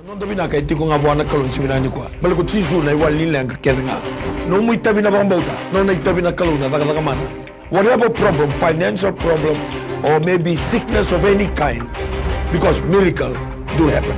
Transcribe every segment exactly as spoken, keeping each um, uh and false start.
Noda vinaka e tiko ga vua na Kalou ni siga vinaka nikua. Baleta ko Jisu na iwali ni leqa kece ga. Nomu itavi na vakabauta, nona itavi na Kalou na cakacaka mana. Whatever problem, financial problem, or maybe sickness of any kind, because miracle do happen.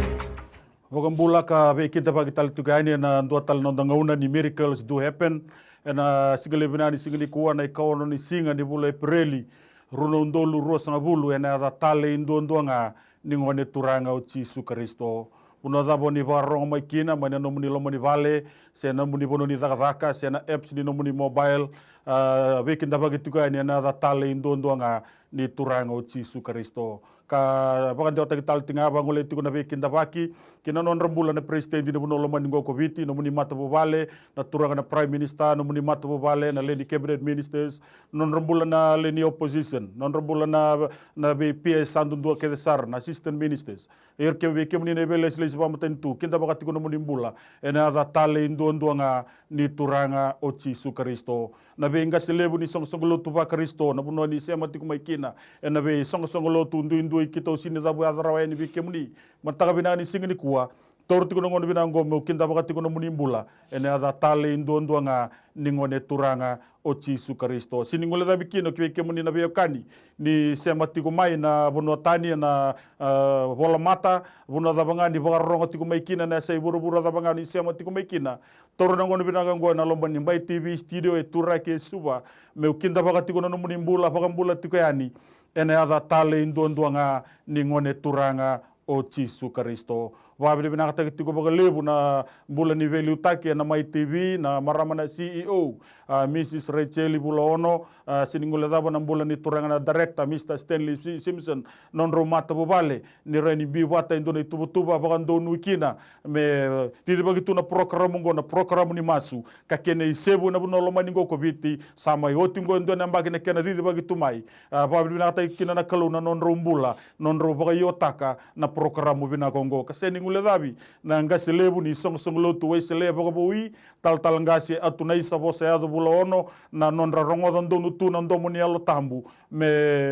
Vakabula ka veikidavaki tale tiko yani ena dua tale na noda gauna ni miracles do happen. Ena siga levu vinaka ni siga nikua, na ikaono ni siga ni vula Epereli, rua na udolu ruasagavulu, ena yaca talei duadua ga ni Gone Turaga o Jisu Karisito. Vanua cava o ni vakarorogo mai kina, mai na nomuni loma ni vale, se nomuni vanua ni cakacaka, se na apps ni nomuni mobile, a, veikidavaki tiko yani ena yaca talei duadua ga ni Turaga o Jisu Karisito. Ka vakadewataki tale tiko ga, vagolei tiko na veikidavaki ki na nodra bula na peresitedi ni vanua lomani qo ko Viti, nomuni matavuvale, na turaga na prime minister, nomuni matavuvale, na lewe ni cabinet ministers, nodra bula na lewe ni opposition, nodra bula na, na vei P S sa dudua kece sara, na assistant ministers. Ira kece vei kemuni na veilesilesi vakamatanitu, kidavaka tiko nomuni bula ena yaca talei duadua ga ni Turaga o Jisu Karisito. Na veiqase levu ni soqosoqo lotu vaKarisito, na vanua ni sema tiko mai kina, ena veisoqosoqo lotu duidui keitou sega ni cavu yaca rawa yani vei kemuni. Mataka vinaka ni siga nikua, taura tiko na gauna vinaka oqo meu kidavaka tiko nomuni bula ena yaca talei duadua ga ni Gone Turaga o Jisu Karisito. Sega ni guilecavi kina ki vei kemuni na veiwekani ni sema tiko mai na vanua tani, ena, a, volamata, vanua cava ga ni vakarorogo tiko mai kina, na yasai vuravura cava ga ni sema tiko mai kina. Taura na gauna vinaka oqo ena loma ni Mai T V studio e Turaki e Suva, meu kidavaka tiko na nomuni bula, vakabula tiko yani ena yaca talei duadua ga ni Gone Turaga o Jisu Karisito. Vakavinavinakataki tiko vakalevu na bula ni veiliutaki ena Mai T V, na marama na C E O, a, Mrs Rachel Vulaono, a, sega ni guilecava na bula ni turaga na director, Mr Stanley Si-, Simpson, nodrau matavuvale, ni rawa ni biu vata e dua na ituvatuva vakadonui kina me, e, cicivaki tu na porokaramu oqo, na porokaramu ni masu, ka kena isevu ena vanua lomani oqo ko Viti. Sa mai oti oqo e dua na yabaki na kena cicivaki tu mai. A, vakavinavinakataki kina na Kalou na nodrau bula, nodrau vakaiotaka na porokaramu vinaka oqo. Ka sega ni guilecavi na qase levu ni soqosoqo lotu Wesele vakavoui, talatala qase Atunaisa Vosayaco Vulaono, na nodra rogoca donu tu na domo ni Yalo Tabu, me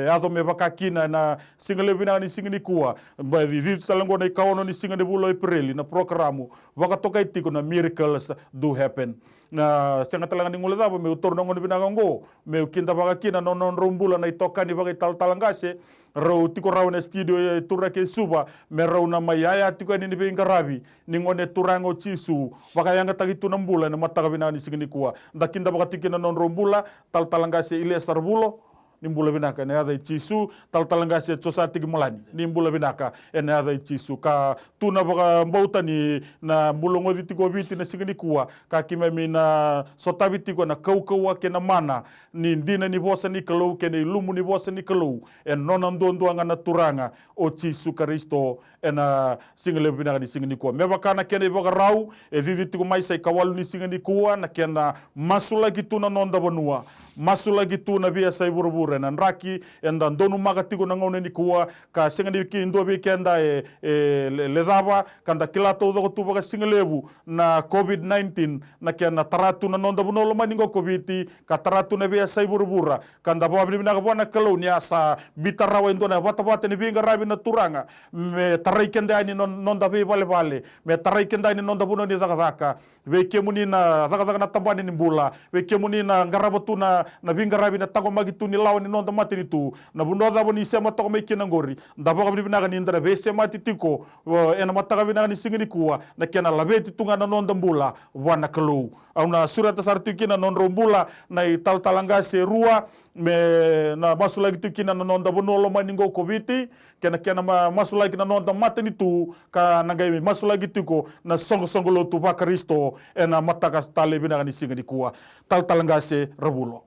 yaco me vaka kina ena siga levu vinaka ni siga nikua. Ba, cici tale oqo na ikaono ni siga ni vula o Epereli, na porokaramu vakatokai tiko na Miracles Do Happen. Na sega tale ga ni guilecava meu taura na gauna vinaka oqo meu kidavaka kina na nodrau bula na itokani vakaitalatala qase, rau tiko rawa ena studio e Turaki e Suva, me rau na mai yaya tiko yani ni veiqaravi ni Gone Turaga o Jisu, vakayagataki tu na bula ena mataka vinaka ni siga nikua. Da kidavaka tiko kina na nodrau bula, talatala qase Iliesa Ravulo, ni bula vinaka ena yaca i Jisu. Talatala qase Josatiki Malani, ni bula vinaka ena yaca i Jisu. Ka tu na vakabauta ni na bula oqo tiko o Viti na siga nikua, ka keimami na sotavi tiko na kaukauwa kei na mana ni dina ni vosa ni Kalou kei na ilumu ni vosa ni Kalou ena nona duadua ga na Turaga o Jisu Karisito. Ena siga levu vinaka ni siga nikua, me vaka na kena ivakarau, e cici tiko mai sa ikawalu ni siga nikua na kena masulaki tu na noda vanua, masulaki tu na veiyasai vuravura. Ena draki eda donumaka tiko na gauna nikua, ka sega ni kidua vei keda e, e le-, lecava, ka da kila taucoko tu vakasigalevu na COVID nineteen, na kena tara tu na noda vanua lomani oqo ko Viti, ka tara tu na veiyasai vuravura. Ka da vakavinavinaka vua na Kalou ni a sa biuta rawa e dua na vatavata ni veiqaravi na Turaga me tarai keda yani na no-, noda veivalevale, me tarai keda yani na noda vanua ni cakacaka. Vei kemuni na cakacaka na tabana ni bula, vei kemuni na qarava tu na, na veiqaravi na taqomaki tu ni lawa ni noda matanitu, na vanua cava ni sema toka mai kina oqori, da vakavinavinaka ni da na veisemati tiko, o, ena mataka vinaka ni siga nikua, na kena laveti tu ga na noda bula vua na Kalou. Au na sureta sara tiko kina na nodrau bula na italatala qase e rua, me na masulaki tiko kina na noda vanua lomani oqo ko Viti, kei na kena ma-, masulaki na noda matanitu, ka na qai masulaki tiko na soqosoqo lotu vaKarisito ena mataka tale vinaka ni siga nikua. Talatala qase Ravulo.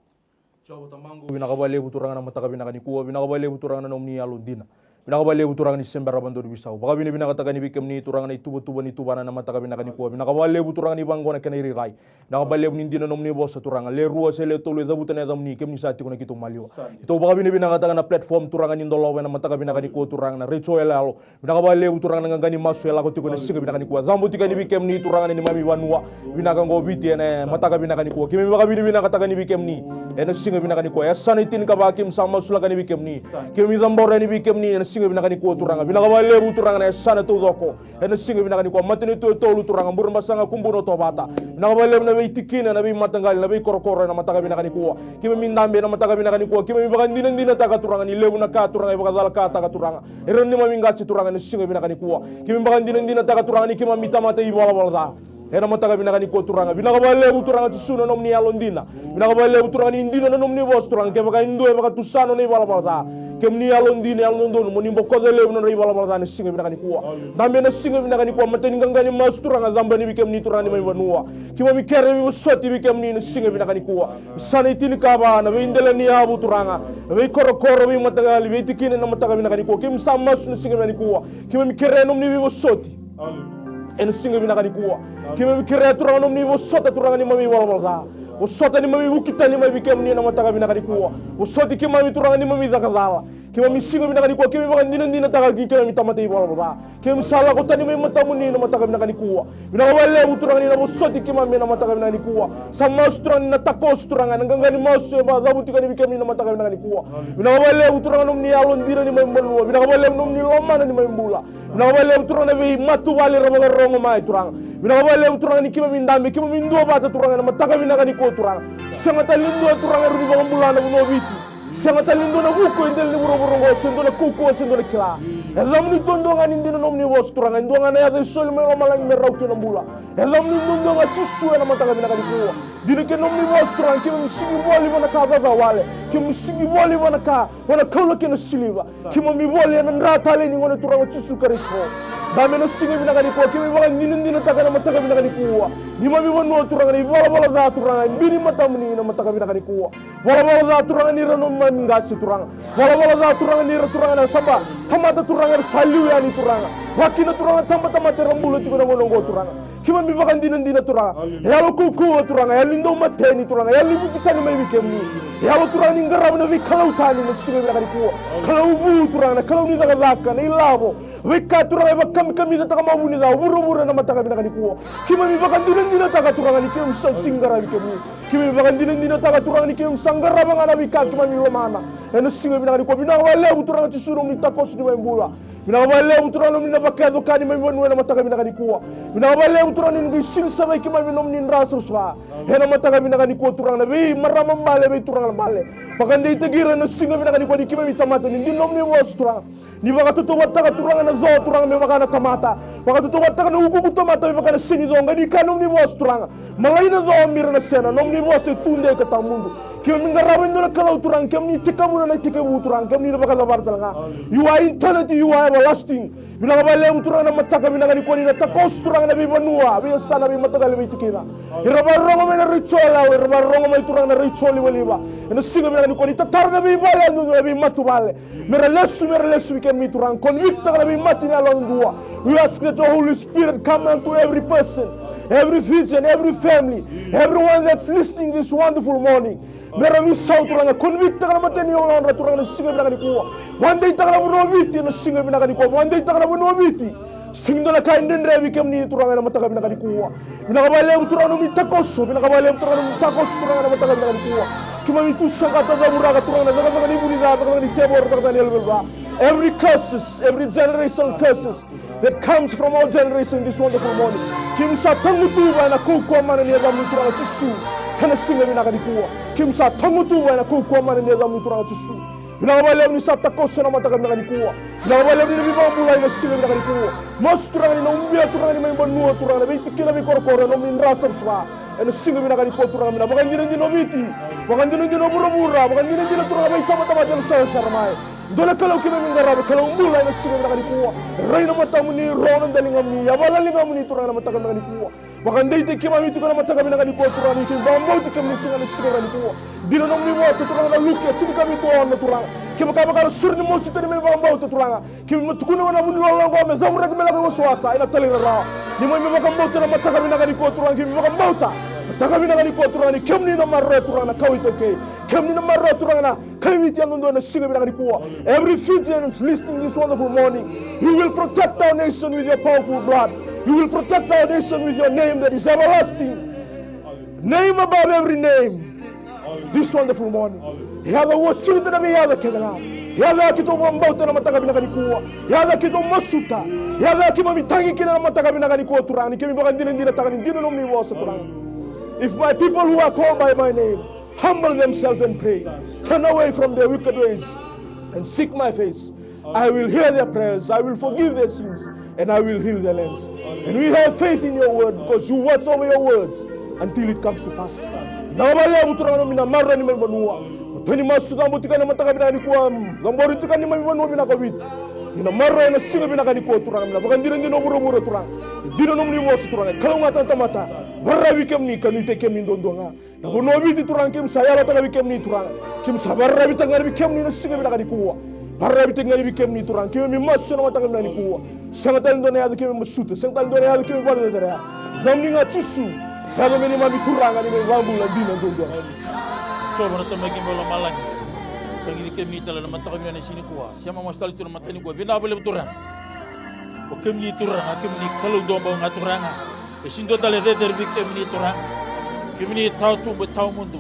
Jiova Tamaqu, vinaka vakalevu Turaga na mataka vinaka nikua, vinaka vakalevu Turaga na nomuni yalodina. Vinaka vakalevu Turaga ni se bera vakadua ni veisau. Vakavinavinakataka yani vei kemuni Turaga na ituvatuva ni tuvana ena mataka vinaka nikua. Vinaka vakalevu Turaga ni vaqo na kena irairai. Vinaka vakalevu ni dina na nomuni vosa Turaga. Le rua se le tolu e cavuta na yacamuni, kemuni sa tiko na keitou maliwa. Keitou vakavinavinakataka na platform Turaga ni dolava ena mataka vinaka nikua Turaga na retio yaloyalo. Vinaka vakalevu Turaga na qaqa ni masu e lako tiko ena siga vinaka nikua. Cabe tiko yani vei kemuni Turaga na neimami vanua vinaka oqo Viti ena mataka vinaka nikua. Keimami vakavinavinakataka yani vei kemuni ena siga vinaka nikua. E yasana e tinikava keimami sa masulaka yani vei kemuni. Keimami cabora yani vei kemuni ena siga Siga vinaka nikua Turaga, vinaka vakalevu Turaga na yasana taucoko. Ena siga vinaka nikua, matanitu e tolu Turaga, Burebasaga, Kubuna, Tovata. Vinaka vakalevu na veitikina, na veimataqali, na veikorokoro ena mataka vinaka nikua. Keimami dabe ena mataka vinaka nikua, keimami vakadinadinataka Turaga ni levu na ka Turaga e vakacalakataka Turaga e rau neimami qase Turaga ena siga vinaka nikua. Keimami vakadinadinataka Turaga ni keimami tamata ivalavala ca. Ena mataka vinaka nikua Turaga, vinaka vakalevu Turaga Jisu na nomuni yalodina. Vinaka vakalevu Turaga ni dina na nomuni vosa Turaga, kevaka e dua e vakatusa na nona ivalavala ca, kemuni yalodina, yalododonu mo ni bokoca levu na nodra ivalavala ca ena siga vinaka nikua. Dabe ena siga vinaka nikua, matai ni qaqa ni masu Turaga, cabani vei kemuni Turaga neimami vanua. Keimami kerea veivosoti vei kemuni ena siga vinaka nikua. Sa na itinikava na veidela ni yavu Turaga, na veikorokoro, veimataqali, veitikina ena mataka vinaka nikua. Keimami sa masu ena siga vinaka nikua, keimami kerea nomuni veivosoti. Ena siga vinaka nikua, keimami kerea Turaga nomuni vosota Turaga neimami ivalavala ca. Vosota neimami vuki tani mai vei kemuni ena mataka vinaka nikua. Vosoti keimami Turaga neimami caka cala. Keimami siga vinaka nikua, keimami vakadinadinataka ni keimami tamata ivalavala ca. Keimami sa lako tani mai matamuni ena mataka vinaka nikua. Vinaka vakalevu Turaga ni na vosoti keimami ena mataka vinaka nikua. Sa masu Turaga ni na takoso Turaga ena qaqa ni masu e vakacavuti tiko yani vei kemuni ena mataka vinaka nikua. Vinaka vakalevu Turaga nomuni yalodina neimami vanua. Vinaka vakalevu nomuni lomana neimami bula. Vinaka vakalevu Turaga na veimatavuvale era vakarogo mai Turaga. Vinaka vakalevu Turaga ni keimami dabe, keimami duavata Turaga ena mataka vinaka nikua Turaga. Sega tale ni dua Turaga e rawa ni vakabula na vanua o Viti. Sega tale ni dua na vuku e dela ni vuravura oqo, se dua na kaukauwa, se dua na kila. Yacamuni duadua ga ni dina nomuni vosa Turaga, e dua ga na yaca e soli mai lomalagi me rauti na bula. Yacamuni duadua ga Jisu ena mataka vinaka nikua. Dina kei nomuni vosa Turaga, keimami sega ni voli vua na ka caca wale. Keimami sega ni voli vua na ka, vua na kaula kei na siliva. Keimami voli ena dra talei ni Gone Turaga o Jisu Karisito. Dabe ena siga vinaka nikua, keimami vakadinadinataka ena mataka vinaka nikua neimami vanua Turaga, na ivalavala ca Turaga e biu ni matamuni ena mataka vinaka nikua. Valavala ca Turaga ni ra nomuni qase Turaga. Valavala ca Turaga ni ra Turaga na taba, tamata Turaga era sa liu yani Turaga. Vakakina Turaga na tabatamata era bula tiko ena gauna oqo Turaga. Keimami vakadinadina Turaga. Hallelujah. E yalo kaukauwa Turaga, e yalo ni daumateni Turaga, e yalo ni vuki tani mai vei kemuni. E yalo Turaga ni qarava na veikalou tani ena siga vinaka nikua. Hallelujah. Kalou vu Turaga, na Kalou ni cakacaka, na ilavo. Veika Turaga e vakamikamicataka mai vunica o vuravura ena mataka vinaka nikua. Keimami vakadinadinataka Turaga ni keimami sa sega ni qaravi kemuni. Keimami vakadinadinataka Turaga ni keimami sa qarava ga na veika keimami lomana. Ena siga vinaka nikua, vinaka vakalevu Turaga Jisu nomuni takoso neimami bula. Vinaka vakalevu Turaga nomuni na vakayaco ka neimami vanua ena mataka vinaka nikua. Vinaka vakalevu Turaga ni qai sili savai keimami nomuni dra savasava. Ena mataka vinaka nikua Turaga na veimarama bale, veituraga bale. Vakadeitaki ira ena siga vinaka nikua ni keimami tamata ni dina nomuni vosa Turaga. Ni vakatautauvatataka Turaga na co Turaga me vaka na tamata. Vakatautauvatataka na ukuuku tamata me vaka na seni co, qai ni kaya nomuni vosa Turaga. Malai na co, mira na sena, nomuni vosa e tudei ka tawamudu. Keimami qarava e dua na Kalou Turaga, kemuni tekivuna na itekivu Turaga, kemuni na vakacavara tale ga. You are eternity, you are everlasting. Vinaka vakalevu Turaga na mataka vinaka nikua ni na takoso Turaga na veivanua, veiyasana, veimataqali, veitikina. Era vakarorogo mai na retio yalewa, era vakarorogo mai Turaga na retio livaliva. Ena siga vinaka nikua ni tatara na veivale yadudua, na veimatavuvale. Mera lesu, mera lesu vei kemuni Turaga. Convict-taka na veimate ni yalo yadudua. We ask that your Holy Spirit come unto every person, every Fijian, every family, everyone that's listening this wonderful morning. Mera veisau Turaga, convict-taka na mata ni yalodra Turaga na siga vinaka nikua. Vakadeitaka na vanua o Viti na siga vinaka nikua. Vakadeitaka na vanua o Viti. Sega ni dua na ka e dredre vei kemuni Turaga ena mataka vinaka nikua. Vinaka vakalevu Turaga nomuni takoso, vinaka vakalevu Turaga nomuni takoso Turaga ena mataka vinaka nikua. Keimami tu saqata, cavuraka Turaga na cakacaka ni vu ni ca, cakacaka ni tevoro, cakacaka ni yalo livaliva. Every curses, every generational curses that comes from our generation this wonderful morning. Keimami sa tagutuva ena kaukauwa mana ni yacamuni Turaga Jisu. Ena siga vinaka nikua. Keimami sa tagutuva ena kaukauwa mana ni yacamuni Turaga Jisu. Vinaka vakalevu ni sa takoso ena mataka vinaka nikua. Vinaka vakalevu ni na veivakabulai ena siga vinaka nikua. Masu Turaga ni na ubia Turaga neimami vanua Turaga na veitikina veikorokoro ena nomuni dra savasava. Ena siga vinaka nikua Turaga me na vakadinadina o Viti. Vakadinadina o vuravura. Vakadinadina Turaga veitabatamata ena sarasara mai. Dua na Kalou keimami qarava, Kalou bula ena siga vinaka nikua. Rai na matamuni, rogo na daligamuni, yavala na ligamuni Turaga ena mataka vinaka nikua. Vakadeitaki keimami tiko ena mataka vinaka nikua Turaga ni keimami vakabauti kemuni tiko ga ena siga vinaka nikua. Dina nomuni vosa Turaga na Luke tinikavitu ono Turaga. Kevaka vaka na sore ni mosi tani mai vakabauta Turaga. Keimami tukuna vua na vunilolo oqo me cavuraki me lako i wasawasa ena talairawarawa. Ni mai me vakabauta ena mataka vinaka nikua Turaga keimami vakabauta. Mataka vinaka nikua Turaga ni kemuni na maroroya Turaga na kawa iTaukei. Kemuni na maroroya Turaga na Kai Viti yadudua ena siga vinaka nikua. Every Fijian is listening this wonderful morning. You will protect our nation with your powerful blood. You will protect our nation with your name that is everlasting. Name above every name. This wonderful morning. Yaca ua sivita na veiyaca kece ga. Yaco ya keitou vakabauta na mataka vinaka nikua. Yaco ya keitou masuta. Yaco ya keimami tagi kina na mataka vinaka nikua, Turaga, ni keimami vakadinadinataka ni dina nomuni vosa, Turaga. If my people who are called by my name humble themselves and pray, turn away from their wicked ways, and seek my face, I will hear their prayers, I will forgive their sins, and I will heal their lands. And we have faith in your word, because you watch over your words until it comes to pass. Vinaka vakalevu, Turaga, nomuni na maroroi neimami vanua. Matou ni masu, cabori tiko yani na mataka vinaka nikua, cabori tiko yani neimami vanua vinaka o Viti. Ni na maroroi ena siga vinaka nikua, Turaga, me na vakadinadina o vuravura, Turaga. Dina nomuni vosa, Turaga, e kalougata na tamata. Vakararavi kemuni ka nuitaki kemuni duadua ga. Na vanua o Viti, Turaga, keimami sa yalataka vei kemuni, Turaga. Keimami sa vakararavitaka ga vei kemuni na siga vinaka nikua. Vakararavitaka ga vei kemuni, Turaga. Keimami masu ena mataka vinaka nikua. Sega tale dua na yaca keimami masuta, sega tale dua na yaca keimami vakacerecerei. Yacamuni ga, Jisu. Yaca me neimami Turaga, neimami iVakabula dina duadua. Jiova na Tamai keimami mai lomalagi. Tagici kemuni tale na mataka vinaka ni siga nikua. Sema masu tale tu na mataka nikua. Vinaka vakalevu, Turaga. O kemuni, Turaga, kemuni Kalou duabau ga, Turaga. E sega ni dua tale e cecere vei kemuni, Turaga. Kemuni tawa tubu, tawa mudu.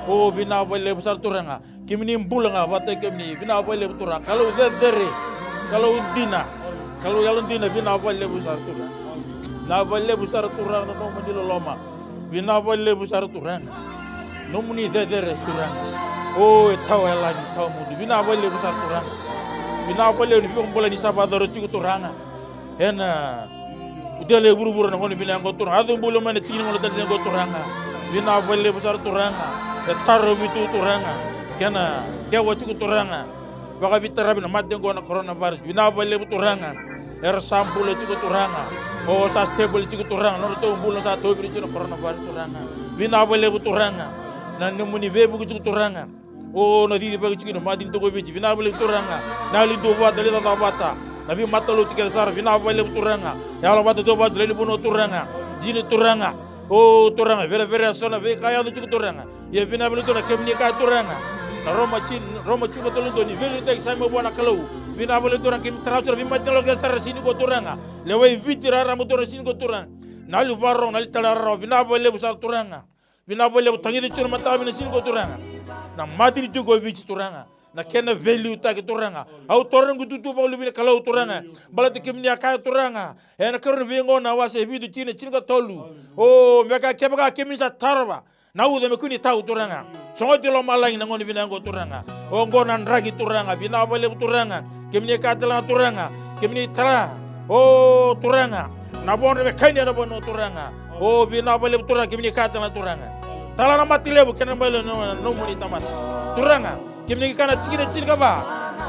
O, vinaka vakalevu sara, Turaga. Kemuni bula ga vata kei kemuni. Vinaka vakalevu, Turaga. Kalou cecere. Kalou dina. Kalou yalodina. Vinaka vakalevu sara, Turaga. Vinaka vakalevu sara, Turaga, na nomuni loloma. Vinaka vakalevu sara, Turaga. Nomuni cecere, Turaga. O, e tawa yalani, tawa mudu. Vinaka vakalevu sara, Turaga. Vinaka vakalevu ni vakabula ni sa vakayacora tiko, Turaga. Ena udela e vuravura na gauna vinaka oqo, Turaga. A yaco bula mai na tiki ni gauna tale oqo, Turaga. Vinaka vakalevu sara, Turaga. E tarovi tu, Turaga. Kena dewa tiko, Turaga. Vakaveitaravi na mate oqo na coronavirus. Vinaka vakalevu, Turaga. Era sa bula tiko, Turaga. O, sa stable tiko, Turaga. Nodratou bula sa tauvi tiko na coronavirus, Turaga. Vinaka vakalevu, Turaga. Na nomuni veivuke tiko, Turaga. O, na cicivaki tiko na matanitu ko Viti. Vinaka vakalevu, Turaga. Na yalo ni duavata, yalo ni cakacaka vata. Na veimatalotu kece sara. Vinaka vakalevu, Turaga. Yalo vata, duavata, lewe ni vanua, Turaga. Dina, Turaga. O, Turaga, vereverea so na veika yaco tiko, Turaga. Ia vinaka vakalevu, Turaga, kemuni kaya, Turaga. Na Roma ti-, Roma tiko na tolu dua, ni veiliutaki sa mai vua na Kalou. Vinaka vakalevu, Turaga, keimami tara oti na veimatalotu kece sara ena siga nikua, Turaga. Lewai Viti raraba, Turaga, ena siga nikua, Turaga. Na yalo ni vakarorogo, na yalo ni talairawarawa. Vinaka vakalevu sara, Turaga. Vinaka vakalevu, tagica tiko na mataka vinaka ni siga nikua, Turaga. Na matanitu ko Viti, Turaga. Na kena veiliutaki, Turaga. Au taura noqu itutu vakaluve ni Kalou, Turaga. Baleta kemuni a kaya, Turaga. Ena karua ni Veigauna, wase vitu, tikina tinikatolu. O, me vaka kevaka kemuni sa tarova na uca, me kua ni tau, Turaga. Sogoti lomalagi na gauna vinaka oqo, Turaga. Oqo na draki, Turaga. Vinaka vakalevu, Turaga. Kemuni kaya tale ga, Turaga. Kemuni tara. O, Turaga. Na vodra me kania na vanua, Turaga. O, vinaka vakalevu, Turaga. Kemuni kaya tale ga, Turaga. Tala na mate levu kei na mate levu na nomuni tamata, Turaga. Kemuni kaya na tikina tinikava.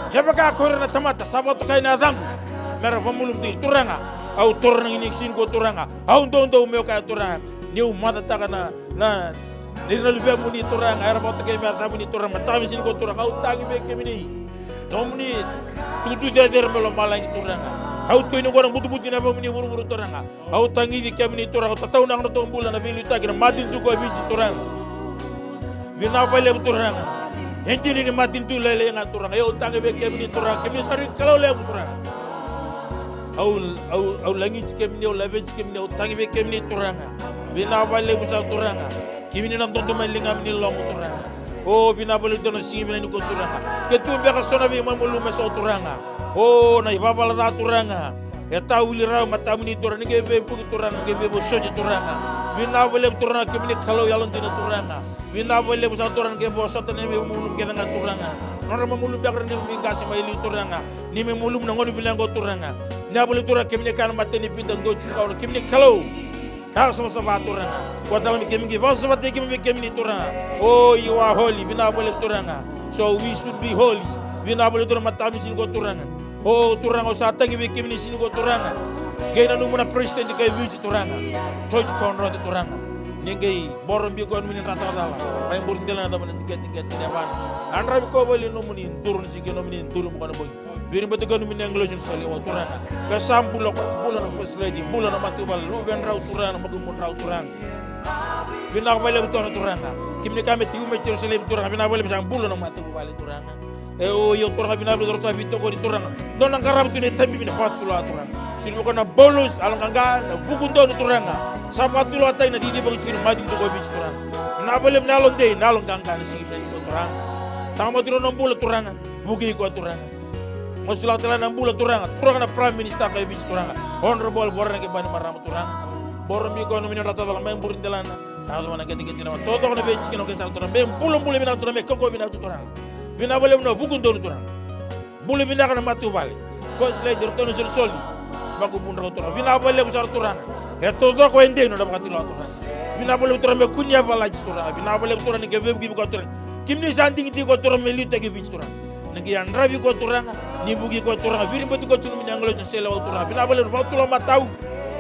Kevaka ko ira na tamata sa vakatokai na yacaqu, me ra vamalumu tiko, Turaga. Au taura na gini siga nikua, Turaga. Au doudou meu kaya, Turaga. Niu macataka na, na, na ira na luvemuni, Turaga. Era vakatokai me yacamuni, Turaga. Mataka vinaka ni siga nikua, Turaga. Au tagi vei kemuni. Nomuni itutu cecere mai lomalagi, Turaga. Au tauri oqo na butubutu ni yavamuni vuravura, Turaga. Au tagici kemuni, Turaga, au tataunaka na nodatou bula na veiliutaki na matanitu ko Viti, Turaga. Vinaka vakalevu, Turaga. E dina ni matanitu lailai ga, Turaga. Au tagi vei kemuni, Turaga. Kemuni sa rui Kalou levu, Turaga. Au, au, au lagiti kemuni, au laveti kemuni, au tagi vei kemuni, Turaga. Vinaka vakalevu sara, Turaga. Kemuni na dodo mai ligamuni loma, Turaga. O, vinaka vakalevu, Turaga, na siga vinaka nikua, Turaga. Ke tu beka so na veimalumalumu eso, Turaga. O, na ivalavala ca, Turaga. E tawili rawa matamuni, Turaga, ni qai veivuke, Turaga, ni qai veivosoti, Turaga. Vinaka vakalevu, Turaga, kemuni Kalou yalodina, Turaga. Vinaka vakalevu sara, Turaga, ni qai vosota na veimalumalumu kece ga, Turaga. Nodra malumalumu beka ni mai qase mai liu, Turaga. Ni mai malumu na gauna vinaka oqo, Turaga. Vinaka vakalevu, Turaga, kemuni kaya na matai ni Pita dua, tikina ono, kemuni Kalou. Ka savasava, Turaga. Koya tale me kemuni qai vakasavasavataki keimami vei kemuni, Turaga. O, you are holy. Vinaka vakalevu, Turaga. So we should be holy. Vinaka vakalevu, Turaga, mataka vinaka ni siga nikua, Turaga. O, Turaga, au sa tagi vei kemuni siga nikua, Turaga. Qai nanuma na president kai Viti, Turaga. George Conrad, Turaga. Ni qai boro biko nomuni dra tawacala. Mai buri dela na cava na diketiketi ni yavana. Na dravi ko voli nomuni duru ni sike, nomuni duru mo kana bogi. Viri bati kau ni mini angilosi ni saliwa, Turaga. Ka sa bula ko, bula na first lady, bula na matavuvale, luvedrau, Turaga, na makubudrau, Turaga. Vinaka vakalevu, Turaga, Turaga. Kemuni kaya me tiko mai Jerusalemi, Turaga. Vinaka vakalevu, sa bula na matavuvale, Turaga. E, o, io, Turaga, vinaka vakalevu, Turaga, sa veitokoni, Turaga. Dua na qaravi tu na itaba ni vakatulewa, Turaga. Sini vaka na Paulus, yaloqaqa, na vuku donu, Turaga. Sa vakatulewataki na cicivaki tiko ni matanitu ko Viti, Turaga. Vinaka vakalevu na yalodei, na yaloqaqa, na sigi, Turaga. Taga mai, Turaga, na bula, Turaga. Vukei koya Turaga. Masulaka tale na bula Turaga. Turaga na Prime Minister kai Viti Turaga. Honorable Voreqe Bainimarama Turaga. Boro biko na mini rata cala mai buri delana. Na cava na kete kete na totoko na veitikina o kai sara Turaga. Me bulabula vinaka Turaga, me kaukaua vinaka Turaga. Vinaka vakalevu na vuku donu Turaga. Bula vinaka na matavuvale. First Lady, ratou na solisoli. Makubudrau Turaga. Vinaka vakalevu sara Turaga. E totoko e dei nona vakatulewa Turaga. Vinaka vakalevu Turaga me kua ni yavalati Turaga. Vinaka vakalevu Turaga ni ke veivuke vei koya Turaga. Kemuni sa digidigi koya Turaga me liutaki Viti Turaga. Na qai yadravi koya Turaga. Ni vukei koya Turaga. Viribati koya tiko nomuni agilosi na selewa Turaga. Vinaka vakalevu na vakatula matau.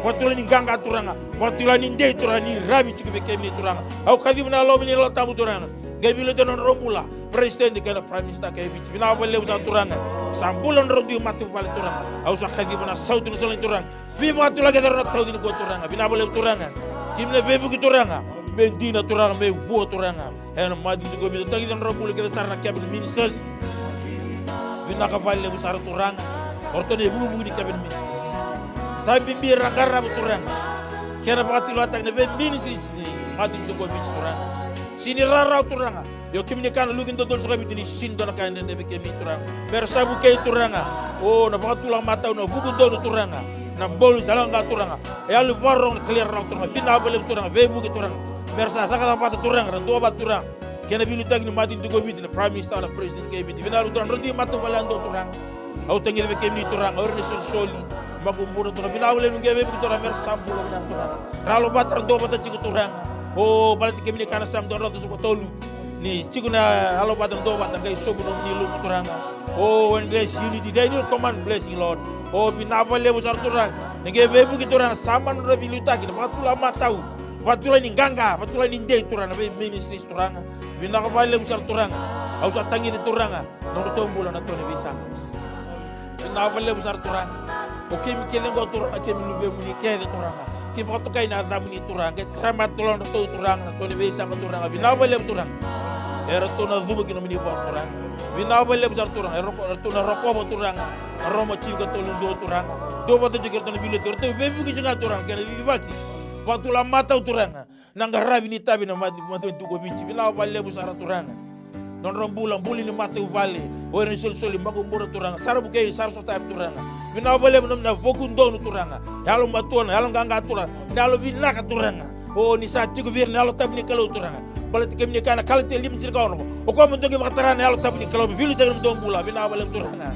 Vakatula ni qaqa Turaga. Vakatula ni dei Turaga ni ravi tiko vei kemuni Turaga. Au kaciva na yalomuni na Yalo Tabu Turaga. Qai veiliutaki na nodrau bula. President kei na Prime Minister kei Viti. Vinaka vakalevu sara Turaga. Sa bula nodrau dui matavuvale Turaga. Au sa kaciva na sautu na solani Turaga. Veivakatulaki kece rau na tauci nikua Turaga. Vinaka vakalevu Turaga. Kemuni na veivuke Turaga. Me dina Turaga, me vua Turaga. Ena matanitu ko Viti, tagica nodrau bula kece sara na cabinet ministers. Vinaka vakalevu sara Turaga. O ratou na ivukevuke ni cabinet ministers. Tabi bibi ra qarava Turaga. Kena vakatulewataki na veiministries ni matanitu ko Viti Turaga. Sini rarawa Turaga. Io kemuni kana luki dodonu soka Viti ni sini dua na ka e dredre vei kemuni Turaga. Mera sa vukei Turaga. O na vakatula matau na vuku donu Turaga. Na bolu sa laga Turaga. E yalo vakarorogo na kalera rawa Turaga. Vinaka vakalevu Turaga. Veivuke Turaga. Mera sa cakacaka vata Turaga. Ra dua vata Turaga. Kena veiliutaki ni matanitu ko Viti na Prime Minister na President kei Viti. Vinaka vakalevu Turaga. Drau dui matavuvale yadua Turaga. Au tagica vei kemuni Turaga, o ira na isolisoli, makubudrau Turaga, vinaka vakalevu ni qai veivuke Turaga, mera sa bula vinaka Turaga. Ra yalo vata, ra dua vata tiko Turaga. O baleta kemuni kana Same dua na drau tolu. Ni tiko na yalo vata, dua vata, qai sobu nomuni ilumu Turaga. O when there's unity, there will command blessing, Lord. O vinaka vakalevu sara Turaga. Ni qai veivuke Turaga, sa mana nodra veiliutaki, na vakatula matau. Vakatula ni qaqa, vakatula ni dei Turaga, na vei ministries Turaga. Vinaka vakalevu sara Turaga. Au sa tagica Turaga. Nodratou bula na tou ni veisaqa. Vinaka vakalevu sara Turaga. O kemi kece qo Turaga, kemi luvemuni kece Turaga. Kemi vakatokai na yacamuni Turaga. Qai tara mai tolodratou Turaga na tou ni veisaqa Turaga. Vinaka vakalevu Turaga. Eratou na cuva ki nomuni vosa Turaga. Vinaka vakalevu sara Turaga. Eratou na rokova Turaga. Na Roma tinikatolu dua Turaga. Dua vata tiko eratou na veiliutaki. Eratou veivuke tiko ga Turaga. Kena cicivaki. Vakatula matau Turaga. Na qaravi ni itavi na mata, matanitu ko Viti. Vinaka vakalevu sara Turaga. Nodra bula, bula ni matavuvale. O ira na isolisoli, makubudrau Turaga. Sa ra vukei, sa ra sotavi Turaga. Vinaka vakalevu na, na vuku donu Turaga. Yalo matua, na yalo qaqa Turaga. Na yalo vinaka Turaga. O ni sa tiko vei ira na Yalo Tabu ni Kalou Turaga. Baleta kemuni kaya na Kalatia lima tinikaono. O koya mo dou qai vakatara na Yalo Tabu ni Kalou. Veiliutaki na nomudou bula. Vinaka vakalevu Turaga.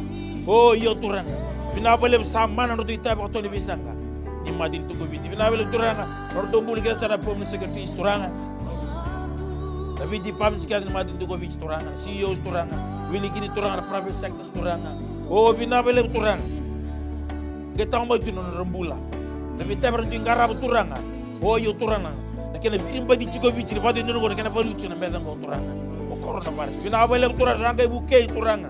O io Turaga. Vinaka vakalevu sa mana nodratou itavi vakatou ni veisaqa. Ni matanitu ko Viti. Vinaka vakalevu Turaga. Nodratou bula kece sara na permanent secretaries Turaga. Na vei departments kece ni matanitu ko Viti Turaga, na C E Os Turaga, wili kina Turaga na private sectors Turaga. O vinaka vakalevu Turaga. Qai tau mai tu na nodra bula. Na veitavi era dui qarava Turaga. O io Turaga. Na kena viribati tiko Viti ni vata donu qo na kena valuti na meca qo Turaga. O coronavirus. Vinaka vakalevu Turaga, ra qai vukei Turaga.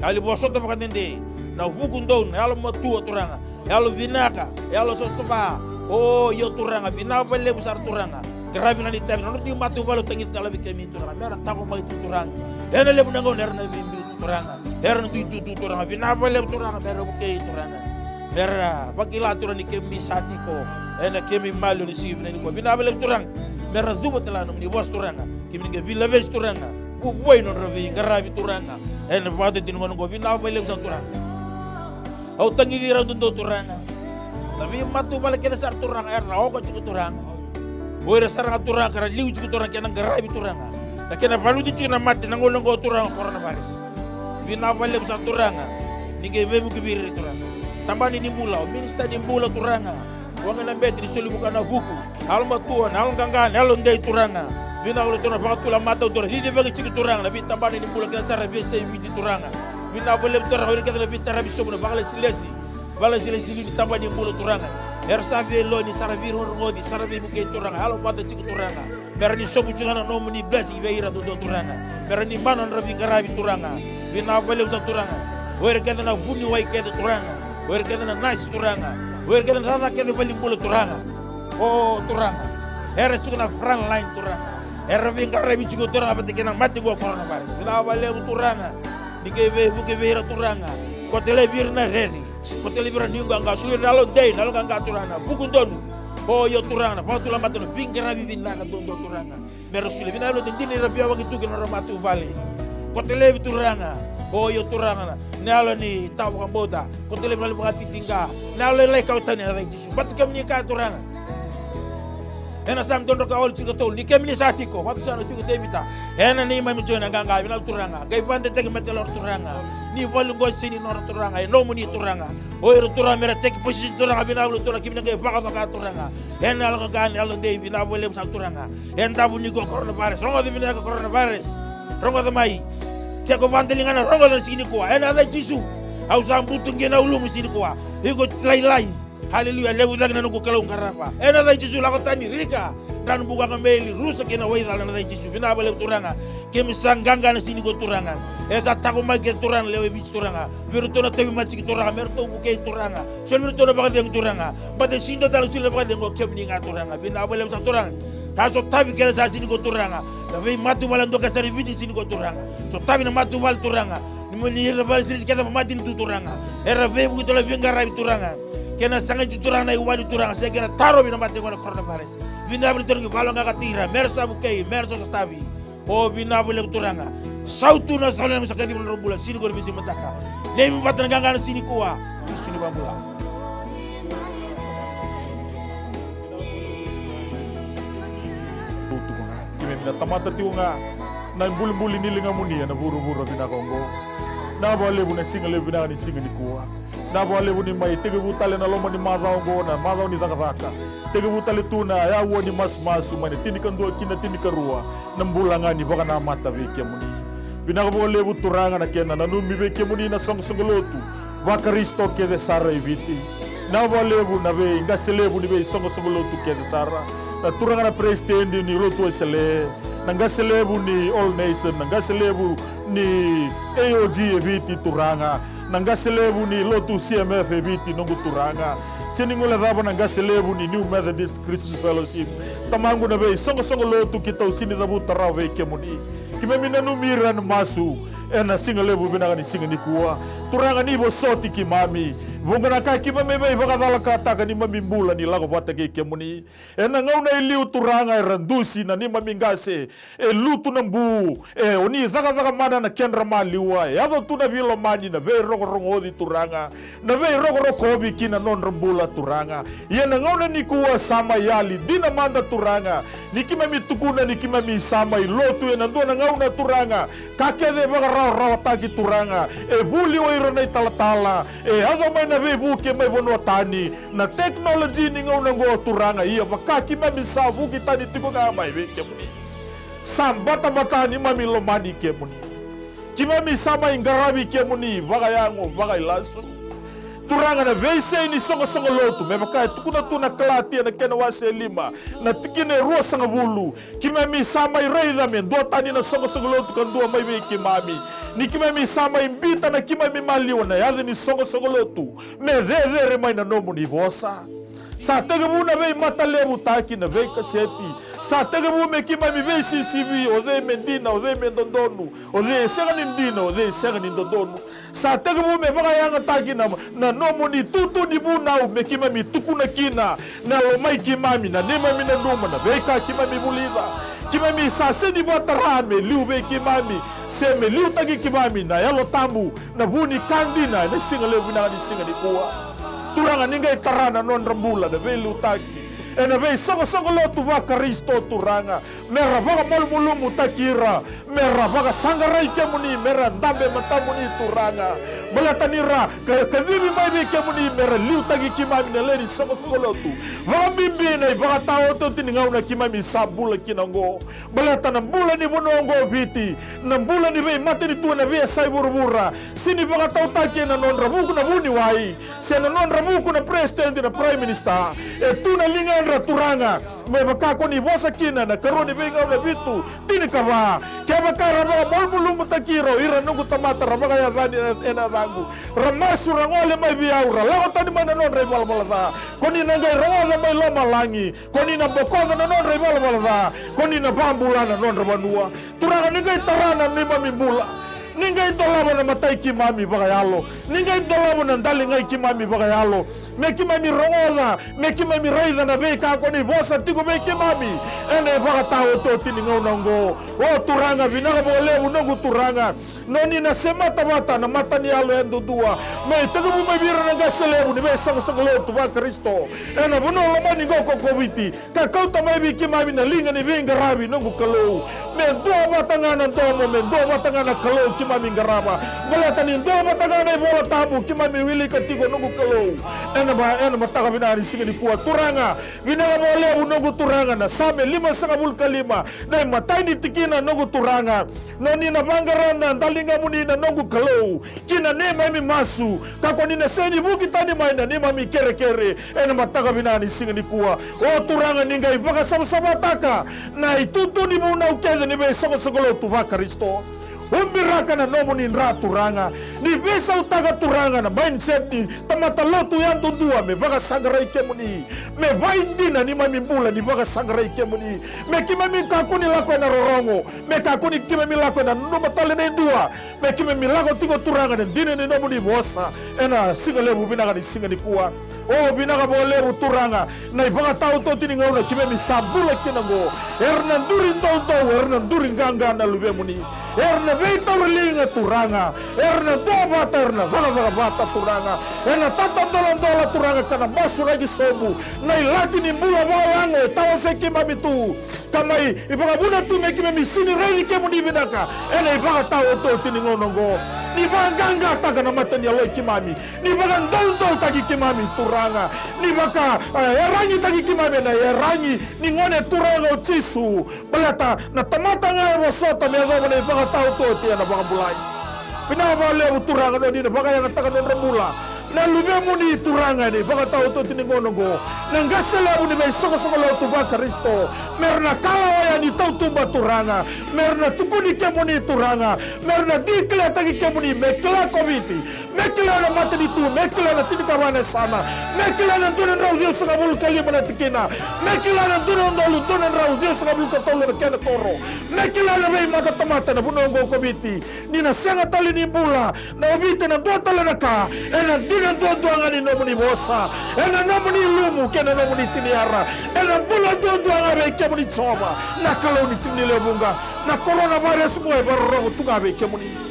Yalo ni vosota vakadede, na vuku donu, na yalo matua Turaga, yalo vinaka, yalo savasava. O io Turaga, vinaka vakalevu sara Turaga. Qaravi na ni tavi, na nodra dui matavuvale au tagica tale vei kemuni Turaga. Mera taqomaki tu Turaga. Ena levu na gauna era na veibiu tu Turaga. Era na dui tutu Turaga. Vinaka vakalevu Turaga, mera vukei Turaga. Mera vakila Turaga ni kemuni sa tiko. Ena kemuni maliwa ni siga vinaka nikua. Vinaka vakalevu Turaga. Mera cuva tale na nomuni vosa Turaga. Kemuni qai veilaveti Turaga. Vuavuai nodra veiqaravi Turaga. Ena vakatau ni gauna qo vinaka vakalevu sara Turaga. Au tagici ira dodonu Turaga. Na veimatavuvale kece sara Turaga era na oka tiko Turaga. O ira sara ga Turaga ka ra liu tiko Turaga kena qaravi Turaga. Na kena valuti tiko na mate na gauna qo Turaga coronavirus. Vinaka vakalevu sara Turaga. Ni qai veivuke vei ira Turaga. Tabana ni bula, o minisita ni bula Turaga. Waqa na bete ni soli vuka na vuku. Na yalo matua, na yalo qaqa, na yalo dei Turaga. Vinaka vakalevu Turaga, vakatula matau Turaga. Cicivaki tiko Turaga, na veitabana ni bula kece sara veiyasai Viti Turaga. Vinaka vakalevu Turaga, o ira kece na veitaravi sobu na vakalesilesi. Vakalesilesi liu ni tabana ni bula Turaga. Era sa veiloni, sa ra veirogorogoci, sa ra veivukei Turaga. Yalo vata tiko Turaga. Mera ni sobu tiko ga na nomuni blessing vei ira dodonu Turaga. Mera ni mana nodra veiqaravi Turaga. Vinaka vakalevu sara Turaga. O ira kece na vuniwai kece Turaga. O ira kece na nasi Turaga. O ira kece na cakacaka kece valenibula Turaga. O Turaga. Era tiko na front line Turaga. Era veiqaravi tiko Turaga vata kei na mate qo coronavirus. Vinaka vakalevu Turaga. Ni qai veivuke vei ira Turaga. Koto laivi ira na rere. Koto laivi ira na iuqaqa. Solia na yalo dei, na yalo qaqa Turaga. Na vuku donu. O io Turaga. Na vakatulamata na veiqaravi vinaka dodonu Turaga. Mera solia vinaka vakalevu na dina era veiyawaki tu kina nodra matavuvale. Koto laivi Turaga. O io Turaga na, na yalo ni tawa vakabauta. Koto levu na yalo vakatitiqa. Na yalo lailai kau tani ena yaca i Jisu. Bata kemuni kaya Turaga. Ena Same dua drau ka walu tinikatolu. Ni kemuni sa tiko. Vatu sa na tiko Tevita. Ena neimami Joni na qaqa. Vinaka Turaga. Qai vakadetaki mate lora Turaga. Ni valu qo sini nora Turaga. E nomuni Turaga. O ira Turaga mera teki posisi Turaga. Vinaka vakalevu Turaga. Kemuni na qai vakavaka Turaga. Ena yalo qaqa ni yalo dei. Vinaka vakalevu sa Turaga. E davu ni ko coronavirus. Rogoca vinaka coronavirus. Rogoca mai. Ke ko vakadaligana, rogoca na siga nikua. Ena yaca i Jisu. Au sa butu qi na ulumu siga nikua. Iko lailai. Haleluya. Levu cake na noqu Kalou qarava. Ena yaca i Jisu, lako tani, rilika. Dranu bukaqa me ili, rusa kei na waicala ena yaca i Jisu. Vinaka vakalevu Turaga. Keimami sa qaqa na siga nikua Turaga. E sa taqomaki kece Turaga na lewe i Viti Turaga. Vei iratou na tauvimate tiko Turaga. Me ratou vukei Turaga. Soli vei iratou na vakacegu Turaga. Baleta e sega ni dua tale na soli na vakacegu o kemuni ga Turaga. Vinaka vakalevu sa Turaga. Sa sotavi kece sa siga nikua Turaga. Na veimatavuvale dua kece sara i Viti siga nikua Turaga. Sotavi na matavuvale Turaga. Ni mo ni ira na vale sirisi kece na matanitu Turaga. Era veivuke tale na veiqaravi Turaga. Kei na sagai tu Turaga na iwali Turaga. Se kei na tarovi na mate qo na coronavirus. Vinaka vakalevu Turaga ni valoqaqataki ira. Mera sa vukei, mera sa sotavi. O vinaka vakalevu Turaga. Sautu na sala na noqu sa kacivi na nodra bula. Siga nikua na veisiga mataka. Neimami vata na qaqa na siga nikua. Jisu ni vakabula. Keimami na tamata tiko ga na ibulibuli ni ligamuni ena vuravura vinaka oqo. Na vakalevu na siga levu vinaka ni siga nikua. Na vakalevu ni mai tekivu tale na loma ni macawa oqo na macawa ni cakacaka. Tekivu tale tu na aua ni masumasu mai na tinikadua ki na tinikarua. Na bula ga ni vakanamata vei kemuni. Vinaka vakalevu Turaga na kena nanumi vei kemuni na soqosoqo lotu vaKarisito kece sara e Viti. Na vakalevu na veiqase levu ni veisoqosoqo lotu kece sara. Na turaga na peresitedi ni lotu Wesele, na qase levu ni All Nation, na qase levu ni A O G e Viti Turaga, na qase levu ni lotu C M F e Viti noqu Turaga. Se ni guilecava na qase levu ni New Methodist Christian Fellowship. Tamaqu na veisoqosoqo lotu keitou sega ni cavuta rawa vei kemuni. Keimami nanumi ira na masu ena siga levu vinaka ni siga nikua. Turaga ni vosoti keimami. Vuqa na ka keimami veivakacalakataka neimami bula ni lako vata kei kemuni. Ena gauna e liu Turaga era dusi na neimami qase. E lutu na bu. E o ni cakacaka mana na kedra maliwa. E yaco tu na veilomani na veirogorogoci Turaga. Na veirokorokovi ki na nodra bula Turaga. Ia na gauna nikua sa mai yali dina mada Turaga. Ni keimami tukuna ni keimami sa mai lotu ena dua na gauna Turaga. Ka kece e vakarawarawataki Turaga. E vuli o ira na italatala. E yaco mai na veivuke mai vanua tani. Na tekinoloji ni gauna oqo Turaga. Ia vaka keimami sa vuki tani tiko ga mai vei kemuni. Sa batabata neimami lomani kemuni. Keimami sa mai qaravi kemuni vakayago, vakailasu. Turaga na veisei ni soqosoqo lotu, me vaka e tukuna tu na Kalatia na kena wase e lima, na tikina e ruasagavulu. Keimami sa mai raica me dua tani na soqosoqo lotu ka dua mai vei keimami. Ni keimami sa mai biuta na keimami maliwa na yaca ni soqosoqo lotu. Me cecere mai na nomuni vosa. Sa tekivu na veimatalevutaki na veikaseti. Sa tekivu me keimami veisisivi, o cei me dina, o cei me dodonu, o cei e sega ni dina, o cei e sega ni dodonu. Sa tekivu me vakayagataki na, na nomuni tutu ni vunau me keimami tukuna kina na lomai keimami, na neimami nanuma, na veika keimami vulica. Keimami sa sega ni vakatara me liu vei keimami, se me liutaki keimami na Yalo Tabu, na vu ni ka dina ena siga levu vinaka ni siga nikua. Turaga ni qai tara na nodra bula na veiliutaki ena veisoqosoqo lotu vaKarisito Turaga, mera vakamalumalumutaki ira, mera vakasaqarai kemuni, mera dabe e matamuni Turaga. Baleta ni ra ka, kacivi mai vei kemuni mera liutaki keimami na lewe ni soqosoqo lotu. Vakabibi na ivakataotioti ni gauna keimami sa bula kina oqo. Baleta na bula ni vanua oqo o Viti, na bula ni veimatanitu ena veiyasai vuravura, sega ni vakatautaki ena nodra vuku na vuniwai, se na nodra vuku na peresitedi, na prime minister. E tu na ligadra Turaga, me vaka ko ni vosa kina ena Karua ni Veigauna vitu, tinikava. Kevaka era vakamalumalumutaki ira o ira noqu tamata ra vakayacani ena, ena yacaqu, ra masu, ra gole mai vei au, ra lako tani mai na nodra ivalavala ca, ko ni na qai rogoca mai lomalagi. Ko ni na bokoca na nodra ivalavala ca, ko ni na vakabula na nodra vanua. Turaga ni qai tara na neimami bula. Ni qai dolava na matai keimami vakayalo. Ni qai dolava na daligai keimami vakayalo. Me keimami rogoca, me keimami raica na veika ko ni vosa tiko vei keimami ena ivakataotioti ni gauna oqo. O Turaga, vinaka vakalevu noqu Turaga. No ni na semata vata na mata ni yalo yadudua me tekivu mai vei ira na qase levu ni veisoqosoqo lotu vaKarisito ena vanua lomani qo ko Koviti, ka kauta mai vei keimami na liga ni veiqaravi, noqu Kalou. Me dua vata ga na domo, me dua vata ga na Kalou keimami qarava. Baleta ni dua vata ga na iVola Tabu keimami wilika tiko, noqu Kalou, ena ma-, ena mataka vinaka ni siga nikua, Turaga. Vinaka vakalevu, noqu Turaga, na Same limasagavulu ka lima, na imatai ni tikina, noqu Turaga. No ni na vaqara na daligamuni, na noqu Kalou, ki na neimami masu, ka ko ni na sega ni vuki tani mai na neimami kerekere ena mataka vinaka ni siga nikua. O Turaga, ni qai vakasavasavataka na itutu ni vunau kece ni veisoqosoqo lotu vaKarisito. Ubiraka na nomuni dra, Turaga. Ni veisautaka, Turaga, na mindset ni tamata lotu yadudua me vakasaqarai kemuni, me vaidina neimami bula ni vakasaqarai kemuni, me keimami kakua ni lako ena rorogo, me kakua ni keimami lako ena nanuma tale na idua, me keimami lako tiko, Turaga, ena dina ni nomuni vosa ena siga levu vinaka ni siga nikua. O, vinaka vakalevu, Turaga, na ivakataotioti ni gauna keimami sa bula kina oqo. Era na duri doudou, era na duri qaqa na luvemuni. Era na veitauriliga, Turaga. Era na duavata, era na cakacaka vata, Turaga. Ena tatadoladola, Turaga, ka na masuraki sobu na ilati ni bula vakayago e tawasei keimami tu, ka mai ivakavuna tu me keimami sega ni raici kemuni vinaka ena ivakataotioti ni gauna oqo. Ni vakaqaqataka na mata ni yaloi keimami. Ni vakadoudoutaki keimami, Turaga. Ni vaka, e, yaragitaki keimami ena yaragi ni gone, Turaga, o Jisu. Baleta na tamata ga e vosota me yacova na ivakataotioti ena vakabulai. Vinaka vakalevu, Turaga, no ni na vakayagataka na nodra bula na luvemuni, Turaga, ena ivakataotioti ni gauna oqo. Na qase levu ni veisoqosoqo lotu vaKarisito, me ra na kalawa yani i tautuba, Turaga. Me ra na tukuni kemuni, Turaga. Me ra na dikleataki kemuni, me kila ko Viti, me kila na matanitu, me kila na tinikava na yasana, me kila na dua na drau ciwasagavulu ka lima na tikina, me kila na dua na udolu dua na drau ciwasagavulu ka tolu na kena koro, me kila na veimatatamata ena vanua oqo ko Viti. Ni na sega tale ni bula na Viti ena dua tale na ka, ena dina duadua ga ni nomuni vosa, ena nomuni ilumu kei na nomuni tiniara, ena bula duadua ga vei kemuni Jiova, na Kalou ni Tui ni Lewe Vuqa. Na coronavirus qo e vakarorogo tu ga vei kemuni.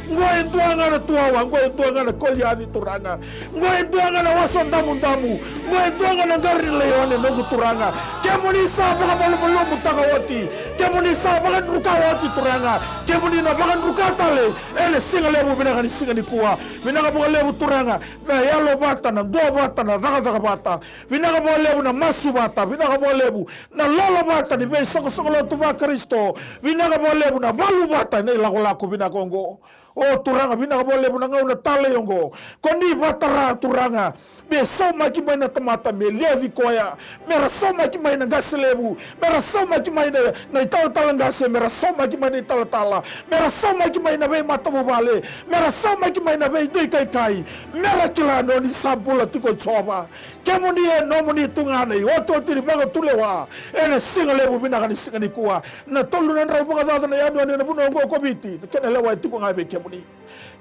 Qo e dua ga na tuwawa, qo e dua ga na Koliaci, Turaga. Qo e dua ga na wasa damudamu. Qo e dua ga na qara ni laione, noqu Turaga. Kemuni sa vakamalumalumutaka oti. Kemuni sa vakadruka oti, Turaga. Kemuni na vakadruka tale ena siga levu vinaka ni siga nikua. Vinaka vakalevu, Turaga, na yalo vata, na dua vata, na cakacaka vata. Vinaka vakalevu na masu vata. Vinaka vakalevu na lolo vata ni veisoqosoqo lotu vaKarisito. Vinaka vakalevu na valu vata ena ilakolako vinaka oqo. O Turaga, vinaka vakalevu na gauna talei oqo ko ni vatara, Turaga, me saumaki mai na tamata, me liaci koya, me ra saumaki mai na qase levu, me ra saumaki mai na, na italatala qase, me ra saumaki mai na italatala, me ra saumaki mai na veimatavuvale, me ra saumaki mai na veidui kaikai, me ra kila ni o ni sa bula tiko, Jiova. Kemuni e nomuni tu ga na iotioti ni vakatulewa ena siga levu vinaka ni siga nikua. Na tolu na drau vakacaca na yanuyanu ena vanua oqo ko Viti, na kena lewa e tiko ga vei kemuni.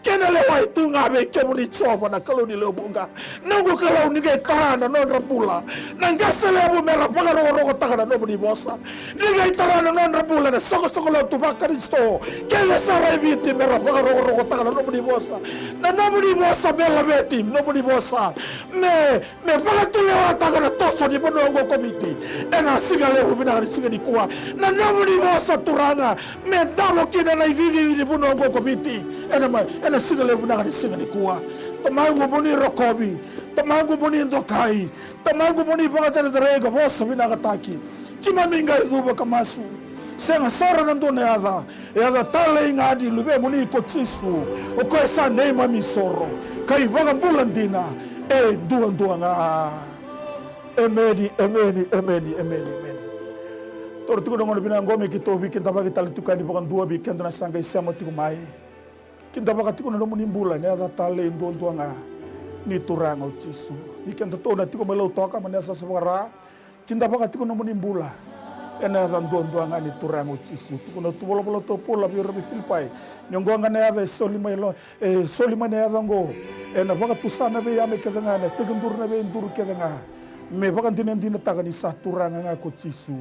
Kena lewa e tu ga vei kemuni, Jiova, na Kalou ni Lewe Vuqa. Noqu Kalou, ni qai tara na nodra bula na qase levu me ra vakarokorokotaka na nomuni vosa. Ni qai tara na nodra bula na soqosoqo lotu vaKarisito kece sara e Viti me ra vakarokorokotaka na nomuni vosa. Na nomuni vosa me laveti, nomuni vosa me me vakatulewataka na toso ni vanua oqo ko Viti ena siga levu vinaka ni siga nikua. Na nomuni vosa, Turaga, me davo kina na icicici ni vanua oqo ko Viti ena ma-, ena siga levu vinaka ni siga nikua. Tamaqu, mo ni rokovi. Tamaqu, mo ni dokai. Tamaqu, mo ni vakacerecereitaki ka vosa vinakataki. Keimami qai cuva ka masu. Sega sara na dua na yaca, yaca talei ga ni Luvemuni ko Jisu, o koya sa neimami soro ka iVakabula dina e duadua ga. Emeni, emeni, emeni, emeni, emeni. Toro tiko na gauna vinaka oqo me keitou veikidavaki tale tiko yani vakadua vei keda na sa qai sema tiko mai. Kidavaka tiko na nomuni bula ena yaca talei duadua ga ni Turaga o Jisu. Ni kedatou na tiko mai Lautoka mai na yasayasa vakaRa, kidavaka tiko na nomuni bula. Ena yaca duadua ga ni Turaga o Jisu. Tukuna tu volavola tu o Paula vei ira mai Filipai, ni oqo ga na yaca e soli mai lo, e soli mai na yaca oqo, ena vakatusa na veiyame kece ga, ena tekiduru na veiduru kece ga, me vakadinadinataka ni sa Turaga ga ko Jisu.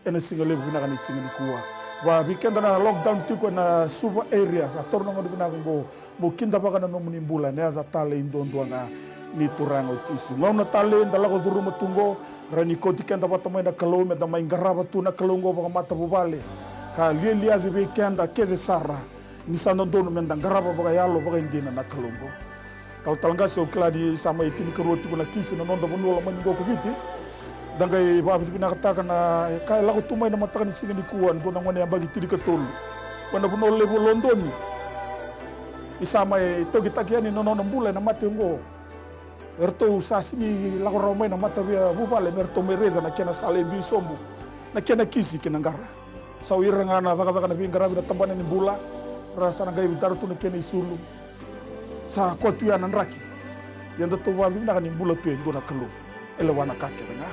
Ena siga levu vinaka ni siga nikua, va vei keda na lockdown tiko ena Suva area, sa taura na gauna vinaka oqo mo kidavaka na nomuni bula ena yaca talei duadua ga ni Turaga o Jisu. Gauna talei da lako curuma tu oqo, rawa ni kauti keda vata mai na Kalou me da mai qarava tu na Kalou oqo vakamatavuvale, ka lialiaci vei keda kece sara ni sa dodonu me da qarava vakayalo vakaidina na Kalou oqo. Talatala qase, au kila ni sa mai tinikarua tiko na kisi na noda vanua lomani oqo ko Viti. Da qai vakavinavinakataka na ka e lako tu mai na mataka ni siga nikua, dua na gone yabaki tinikatolu mai na vanua levu o Lodoni. Ni sa mai tokitaki yani na nona bula ena mate oqo, eratou sa sega ni lako rawa mai na matavuvale me ratou mai raica na kena sa lai biu sobu na kena kisi ki na qara. Sa o ira ga na cakacaka na veiqaravi na tabana ni bula, ra sa na qai vitara tu na kena isulu. Sa koto ya na draki. Ia datou vakavinavinaka ni bula tu e dua na Kalou e lewa na ka kece ga.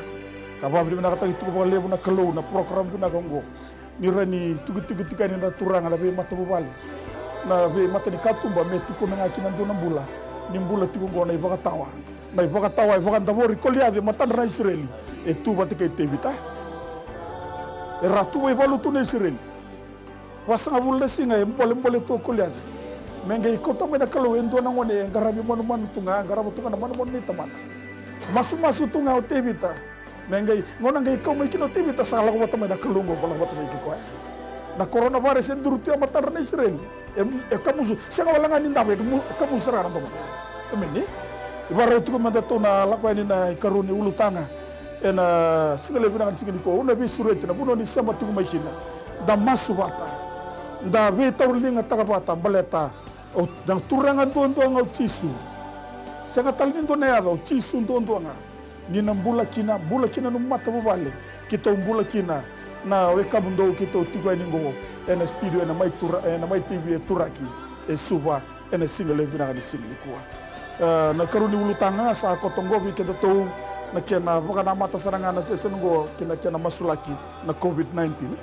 Ka vakavinavinakataki tiko vakalevu na Kalou na program vinaka oqo, ni rawa ni tukituki tiko yani na turaga na veimatavuvale, na veimatanikatuba, me tukuna ga kina dua na bula, ni bula tiko oqo na ivakatawa. Na ivakatawa e vakadavori Koliaci e matadra na Isireli, e tu vata kei Tevita. Era a tu vaivalu tu na Isireli. Vasagavulu na siga e bolebole tu o Koliaci. Me qai kauta mai na Kalou e dua na gone e qaravi manumanu tu ga, qarava tu ga na manumanu nei tamana. Masumasu tu ga o Tevita. Me qai, gauna qai kau mai kina o Tevita, sa lako vata mai na Kalou oqo, lako vata mai kei koya. Na coronavirus e duri tu e matadra na Isireli, e, e kamusu, sega wale ga ni davo, e kamu-, e kamusu sara ga na domo. Emeni. E vakarau tiko me datou na lako yani na ikarua ni ulutaga ena siga levu vinaka ni siga nikua. Au na veisureti na vanua ni sema tiko mai kina, da masu vata, da veitauriligataka vata, baleta o na Turaga duadua ga o Jisu. Sega tale ni dua na yaca, o Jisu duadua ga. Ni na bula kina, bula kina nomu matavuvale, keitou bula kina na wekadou keitou tiko yani oqo ena studio ena Mai Tura, ena Mai T V e Turaki e Suva, ena siga levu vinaka ni siga nikua. E, na ikarua ni ulutaga sa koto oqo vei kedatou, na kena vakanamata sara ga na session oqo kei na kena masulaki na COVID nineteen.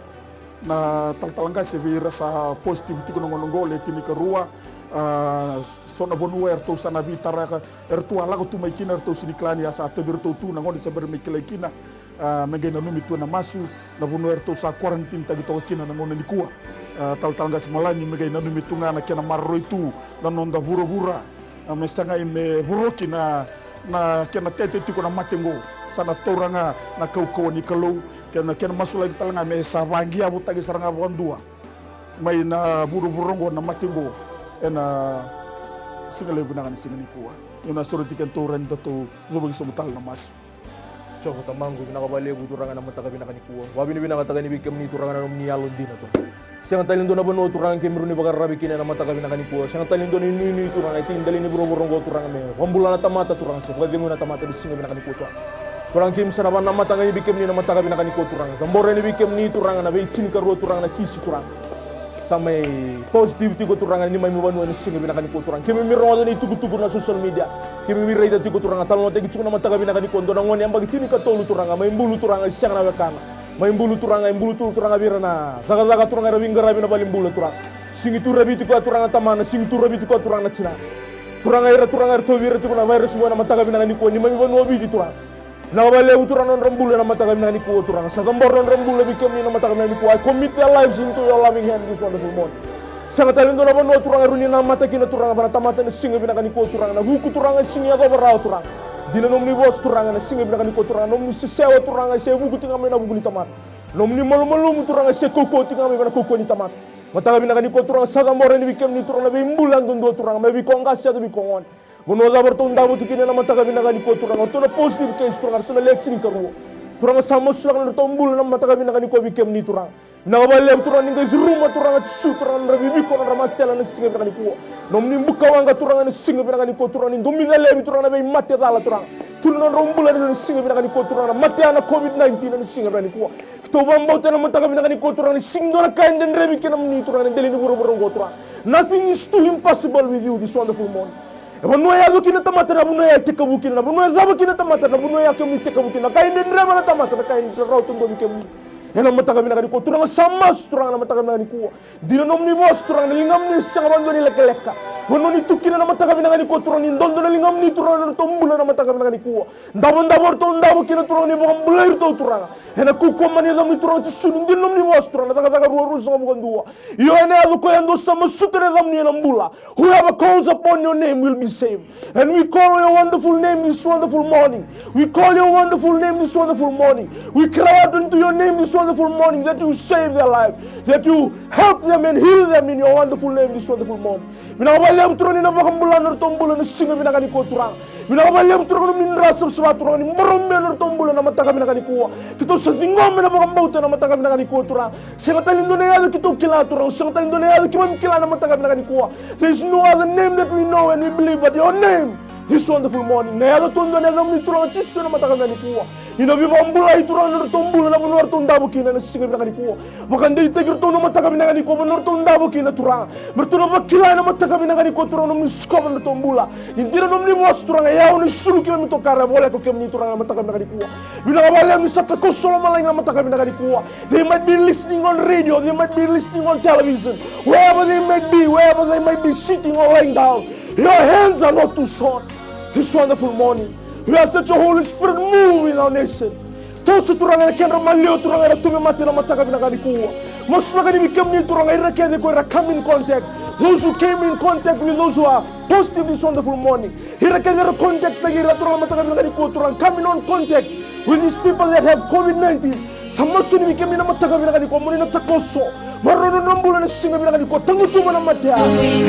Na talatala qase, vei ira sa positive tiko na gauna oqo, le tinikarua, a, so na vanua eratou sa na veitaraka, eratou a lako tu mai kina, eratou sega ni kila ni a sa tauvi iratou tu na gauna sa bera mai kilai kina. A, me qai nanumi tu ena masu na vanua eratou sa quarantine taki toka kina na gauna nikua. A, talatala qase Malani, me qai nanumi tu ga na kena maroroi tu na noda vuravura. A, me sagai me voroki na, na kena tete tiko na mate oqo. Sa na taura ga na kaukauwa ni Kalou, kei na kena masulaki tale ga me sa vaqiavutaki sara ga vakadua mai na vuravura oqo na mate oqo ena siga levu vinaka ni siga nikua. Niu na sureti kedatou, rawa ni datou covaki sobu tale na masu. Jiova Tamaqu, vinaka vakalevu Turaga na mataka vinaka nikua. Vakavinavinakataka yani vei kemuni Turaga na nomuni yalodina Turaga. Sega tale ni dua na vanua Turaga keimami rawa ni vakararavi kina ena mataka vinaka nikua. Sega tale ni dua na inuinui Turaga e tiko e dela ni vuravura oqo Turaga me vakabula na tamata Turaga, se vakacegui na tamata ena siga vinaka nikua Turaga. Turaga keimami sa na vakanamata ga yani vei kemuni ena mataka vinaka nikua Turaga. Cabora yani vei kemuni Turaga na veitinikarua Turaga na kisi Turaga. Sa mai positive tiko Turaga ni neimami vanua ena siga vinaka nikua Turaga. Keimami rogoca na itukutuku na social media. Keimami raica tiko Turaga, talanoataki tiko na mataka vinaka nikua, dua na gone yabaki tinikatolu Turaga, mai bulu Turaga, e sega na wekana. Mai bulu Turaga, e bulu tu Turaga vei ira na cakacaka Turaga, era veiqaravi na valenibula Turaga. Sega ni tu raviti koya Turaga na tamana, sega ni tu raviti koya Turaga na tinana. Turaga, ira Turaga era tauvi ira tiko na virus oqo ena mataka vinaka nikua, neimami vanua o Viti Turaga. Vinaka vakalevu Turaga na nodra bula ena mataka vinaka nikua Turaga. Sa cabora na nodra bula vei kemuni ena mataka vinaka nikua. I commit their lives into your loving hand this wonderful morning. Sega tale ni dua na vanua Turaga e rawa ni namata kina Turaga vua na tamata ena siga vinaka nikua Turaga. Na vuku Turaga e sega ni yacova rawa Turaga. Dina nomuni vosa Turaga ena siga vinaka nikua Turaga. Nomuni sesewa Turaga e se vuku tiko ga mai na vuku ni tamata. Nomuni malumalumu Turaga e se kaukauwa tiko ga mai vei na kaukauwa ni tamata. Mataka vinaka nikua Turaga, sa cabora yani vei kemuni Turaga na veibula yadudua Turaga, mai vei koya qase yaco vei koya gone. Vanua cava ratou davo tu kina ena mataka vinaka nikua Turaga, ratou na positive case Turaga, ratou na le tinikarua. Turaga, sa masulaka na nodratou bula ena mataka vinaka nikua vei kemuni Turaga. Vinaka vakalevu Turaga ni qai curuma Turaga Jisu Turaga na nodra viviko, na nodra masela ena siga vinaka nikua. Nomuni bukawaqa Turaga ena siga vinaka nikua Turaga, ni domica laivi Turaga na veimate cala Turaga. Tukuna na nodrau bula ena siga vinaka nikua Turaga, na matea na COVID nineteen ena siga vinaka nikua. Keitou vakabauta ena mataka vinaka nikua Turaga ni sega ni dua na ka e dredre vei kemuni Turaga ena dela ni vuravura oqo Turaga. Nothing is too impossible with you this wonderful morning. E vanua e yaco kina na tamata, na vanua ya e tekivu kina, na vanua e cava kina na tamata, na vanua ya kemuni tekivu kina. Na ka e dredre vei na tamata, na ka e dredre rawa tu vei kemuni. Ena mataka vinaka nikua Turaga, sa masu Turaga na mataka vinaka nikua. Dina nomuni vosa Turaga, na ligamuni e sega vakadua ni lekaleka. Vanua ni tu kina na mataka vinaka nikua Turaga, ni dodo na ligamuni Turaga na nodratou bula na mataka vinaka nikua. Davodavo ratou davo kina Turaga, ni vakabulai ratou Turaga. Ena kaukaua mana ni yacamuni Turaga Jisu, ni dina nomuni vosa Turaga, na Cakacaka rua, ruasagavulu ka dua. Io, ena yaco koya dou sa masuta na yacamuni ena bula. Whoever calls upon your name will be saved. And we call your wonderful name this wonderful morning. We call your wonderful name this wonderful morning. We cry out unto your name this wonderful morning that you save their life, that you help them and heal them in your wonderful name this wonderful morning. Vinaka vakalevu Turaga ni na vakabula na nodratou bula na siga vinaka nikua Turaga. Vinaka vakalevu Turaga nomuni dra savasava Turaga ni boromeya na nodratou bula na mataka vinaka nikua. Keitou sa ciqoma na vakabauta na mataka vinaka nikua Turaga. Sega tale ni dua na yaca keitou kila Turaga, sega tale ni dua na yaca keimami kila na mataka vinaka nikua. There is no other name that we know and we believe but your name. This wonderful morning. Na yaca tu dua na yacamuni Turaga Jisu na mataka vinaka nikua. Ni na veivakabulai Turaga na nodratou bula na vanua ratou davo kina na siga vinaka nikua. Vakadeitaki ratou na mataka vinaka nikua, vanua ratou davo kina Turaga. Me ratou na vakila na mataka vinaka nikua Turaga nomuni sikova na nodratou bula. Ni dina nomuni vosa Turaga, e au na isulu keimami tokara, e voleka o kemuni Turaga na mataka vinaka nikua. Vinaka vakalevu ni sa takoso lomalagi na mataka vinaka nikua. They might be listening on radio, they might be listening on television. Wherever they might be, wherever they might be sitting or lying down, your hands are not too short. This wonderful morning, we ask that your Holy Spirit move in our nation. Toso Turaga na kedra maliwa Turaga era tu me mate na mataka vinaka nikua. Masulaka ni vei kemuni Turaga ira kece ko ira come in contact. Those who came in contact with those who are positive this wonderful morning. Ira kece era contact taki ira Turaga na mataka vinaka nikua Turaga. Come in on contact with these people that have covid nineteen. Sa masu ni vei kemuni na mataka vinaka nikua mo ni na takoso. Maroroi na bula na siga vinaka nikua, tagutuva na matea.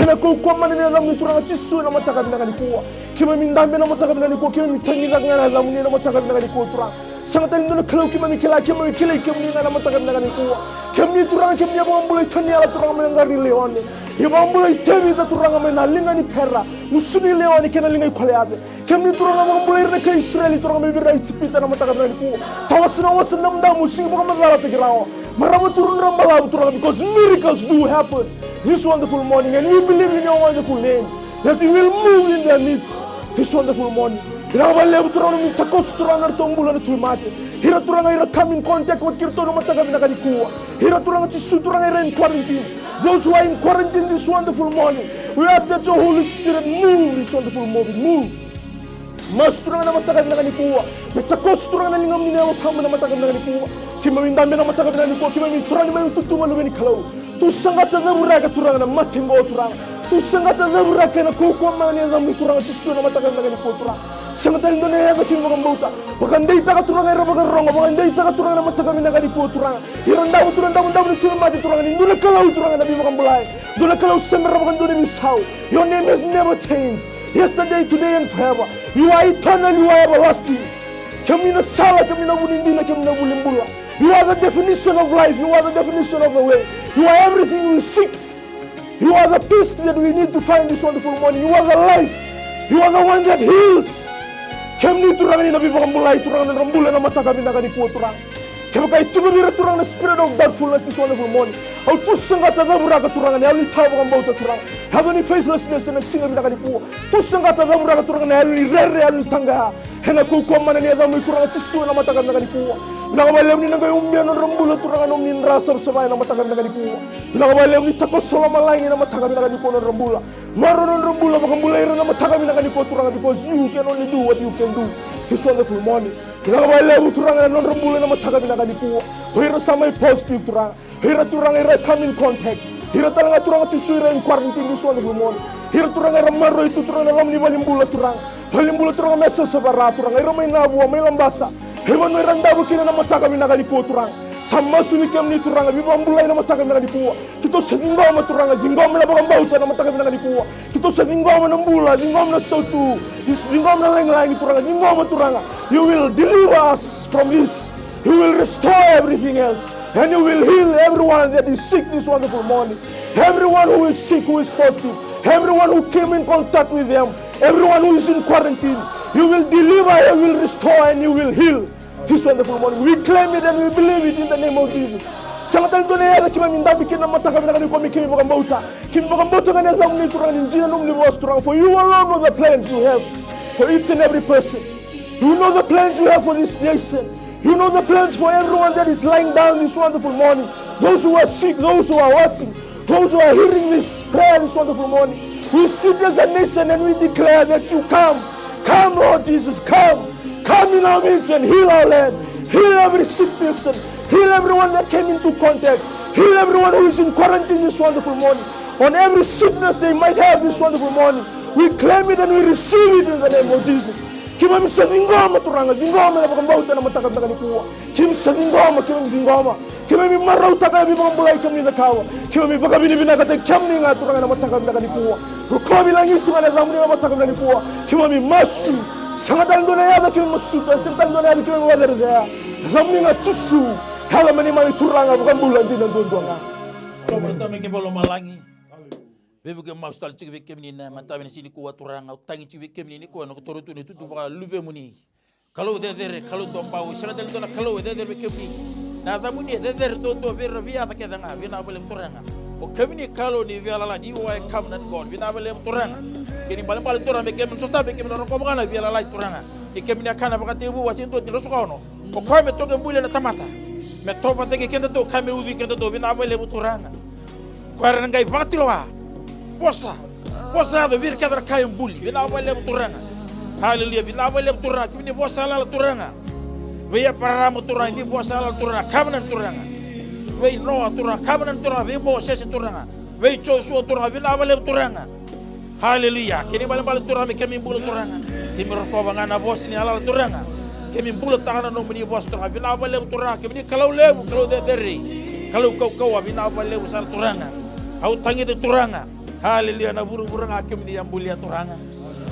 Ena kaukaua mana ni yacamuni Turaga Jisu na mataka vinaka nikua. Keimami dabe na mataka vinaka nikua, keimami tagicaka ga na yacamuni na mataka vinaka nikua Turaga. Sega tale ni dua na Kalou keimami kila, keimami kilai kemuni ga na mataka vinaka nikua. Kemuni Turaga, kemuni a vakabulai Taniela Turaga mai na qara ni leone. Ni vakabulai Tevita Turaga mai na liga ni pera, gusu ni leone kei na liga i Koliace. Kemuni Turaga vakabulai ira na kai Isireli Turaga mai vei ira na Ijipita na mataka vinaka nikua. Tawase na Wasa Damudamu, sega vakamacalataki rawa. Marama turu dra balavu Turaga, because miracles do happen this wonderful morning and we believe in your wonderful name that you will move in their midst this wonderful morning. Vinaka vakalevu Turaga nomuni takoso Turaga na nodratou bula na tu e mate. Ira Turaga ira come in contact vata kei iratou na mataka vinaka nikua. Ira Turaga Jisu Turaga ira in quarantine. Those who are in quarantine this wonderful morning, we ask that your Holy Spirit move this wonderful morning. Move. Masu Turaga na mataka vinaka nikua. Me takoso Turaga na ligamuni na Yalo Tabu na mataka vinaka nikua. Keimami dabe na mataka vinaka nikua, keimami toro ni mai tutu valuve ni Kalou. Tou saqata cavuraka Turaga na mate qo Turaga. Tou saqata cavuraka ena kaukaua mana ni yacamuni Turaga Jisu na mataka vinaka nikua Turaga. Sega tale ni dua na yaca keimami vakabauta. Vakadeitaka Turaga era vakarogo, vakadeitaka Turaga na mataka vinaka nikua Turaga. Ira davo tu na davodavo ni tu e mate Turaga, ni dua na Kalou Turaga na veivakabulai. Dua na Kalou sega ni ra vakadua na veisau. Your name has never changed. Yesterday, today and forever. You are eternal, you are everlasting. Kemuni na sala, kemuni na vu ni dina, kemuni na vu ni bula. You are the definition of life, you are the definition of the way. You are everything we seek. You are the peace that we need to find this wonderful morning. You are the life. You are the one that heals. Kemuni Turaga ni na veivakabulai Turaga na nodra bula na mataka vinaka nikua Turaga. Kevaka e tu vei ira Turaga na spirit of doubtfulness this wonderful morning, au tou saqata cavuraka Turaga na yalo ni tawa vakabauta Turaga. Yalo ni faithlessness ena siga vinaka nikua. Tou saqata cavuraka Turaga na yalo ni rere, yalo ni taqaya. Ena kaukaua mana ni yacamuni Turaga Jisu ena mataka vinaka nikua. Vinaka vakalevu ni na qai ubi na nodra bula Turaga nomuni dra savasava ena mataka vinaka nikua. Vinaka vakalevu ni takoso lomalagi ena mataka vinaka nikua na nodra bula. Maroroi na nodra bula, vakabulai ira na mataka vinaka nikua Turaga, because you can only do what you can do this wonderful morning. Vinaka vakalevu Turaga na nodra bula ena mataka vinaka nikua. O ira sa mai positive Turaga. Ira Turaga ira come in contact. Ira tale ga Turaga Jisu ira in quarantine this wonderful morning. Ira Turaga ira maroroi tu Turaga na loma ni valenibula Turaga. Valenibula Turaga me savasava Ra Turaga. Ira mai Navua, mai Labasa. E vanua ira davo kina na mataka vinaka nikua Turaga. Sa masu vei kemuni Turaga, veivakabulai na mataka vinaka nikua. Keitou sa ciqoma Turaga, ciqoma na vakabauta na mataka vinaka nikua. Keitou sa ciqoma na bula, ciqoma na sautu, ciqoma na lagilagi Turaga, ciqoma Turaga. You will deliver us from this. You will restore everything else. And you will heal everyone that is sick this wonderful morning. Everyone who is sick, who is positive. Everyone who came in contact with them. Everyone who is in quarantine. You will deliver, you will restore, and you will heal. This wonderful morning, we claim it and we believe it in the name of Jesus. Sega tale dua na yaca keimami dabe kina na mataka vinaka nikua me keimami vakabauta. Keimami vakabauta ga na yacamuni Turaga ni dina nomuni vosa Turaga. For you alone know the plans you have for each and every person. You know the plans you have for this nation. You know the plans for everyone that is lying down this wonderful morning. Those who are sick, those who are watching, those who are hearing this prayer this wonderful morning. We sit as a nation and we declare that you come. Come, Lord Jesus, come. Come in our midst and heal our land. Heal every sick person. Heal everyone that came into contact. Heal everyone who is in quarantine this wonderful morning. On every sickness they might have this wonderful morning, we claim it and we receive it in the name of Jesus. Keimami sa ciqoma, Turaga, ciqoma na vakabauta na mataka vinaka nikua. Keimami sa ciqoma, keimami ciqoma. Keimami marautaka na veivakabulai keimami cakava. Keimami vakavinavinakataki kemuni ga, Turaga, na mataka vinaka nikua. Rokovi, lagiti ga na yacamuni na mataka vinaka nikua. Keimami masu. Sega tale dua na yaca keimami masuta, sega tale dua na yaca keimami wacerecia. Yacamuni ga, Jisu. Yaca mai neimami Turaga vakabula dina duadua ga. Turaga, Tamai keimami vakalomalagi. Veivuke masu tale tiko vei kemuni na mataka vinaka ni siga nikua, Turaga. Au tagi tiko vei kemuni nikua, na kotora tu na itutu vakaluvemuni. Kalou cecere, Kalou duabau, sega tale dua na Kalou e cecere vei kemuni. Na yacamuni e cecere duadua vei ira na veiyaca kece ga, vinaka vakalevu, Turaga. O kemuni Kalou ni veiyalayalati, you are a covenant God, vinaka vakalevu, Turaga. Kena ibalebale, Turaga, me keimami sota, me keimami na rokova ga na veiyalayalati, Turaga. Ni kemuni a kaya na Vakatekivu wase dua, tikina ruasagavulu ka ono. O koya me toka e buli na tamata, me tovo vata kei kedatou, ka me ucui kedatou, vinaka vakalevu, Turaga. Koya era na qai vakatiloa. Vosa. Vosa yaco vei ira kece na ka e buli. Vinaka vakalevu, Turaga. Haleluya. Vinaka vakalevu, Turaga. Kemuni vosa yalayala, Turaga. Vei Eparama, Turaga, ni vosa yalayala, Turaga. Covenant, Turaga. Vei Noa, Turaga. Covenant, Turaga. Vei Mosese, Turaga. Vei Josua, Turaga. Vinaka vakalevu, Turaga. Haleluya. Kena ibalebale, Turaga, me keimami bula, Turaga. Keimami rokova ga na vosa ni yalayala, Turaga. Keimami bulataka na nomuni vosa, Turaga. Vinaka vakalevu, Turaga. Kemuni Kalou levu, Kalou cecere. Kalou kaukauwa, vinaka vakalevu sara, Turaga. Au tagica, Turaga. Haleluya. Na vuravura ga kemuni a bulia, Turaga.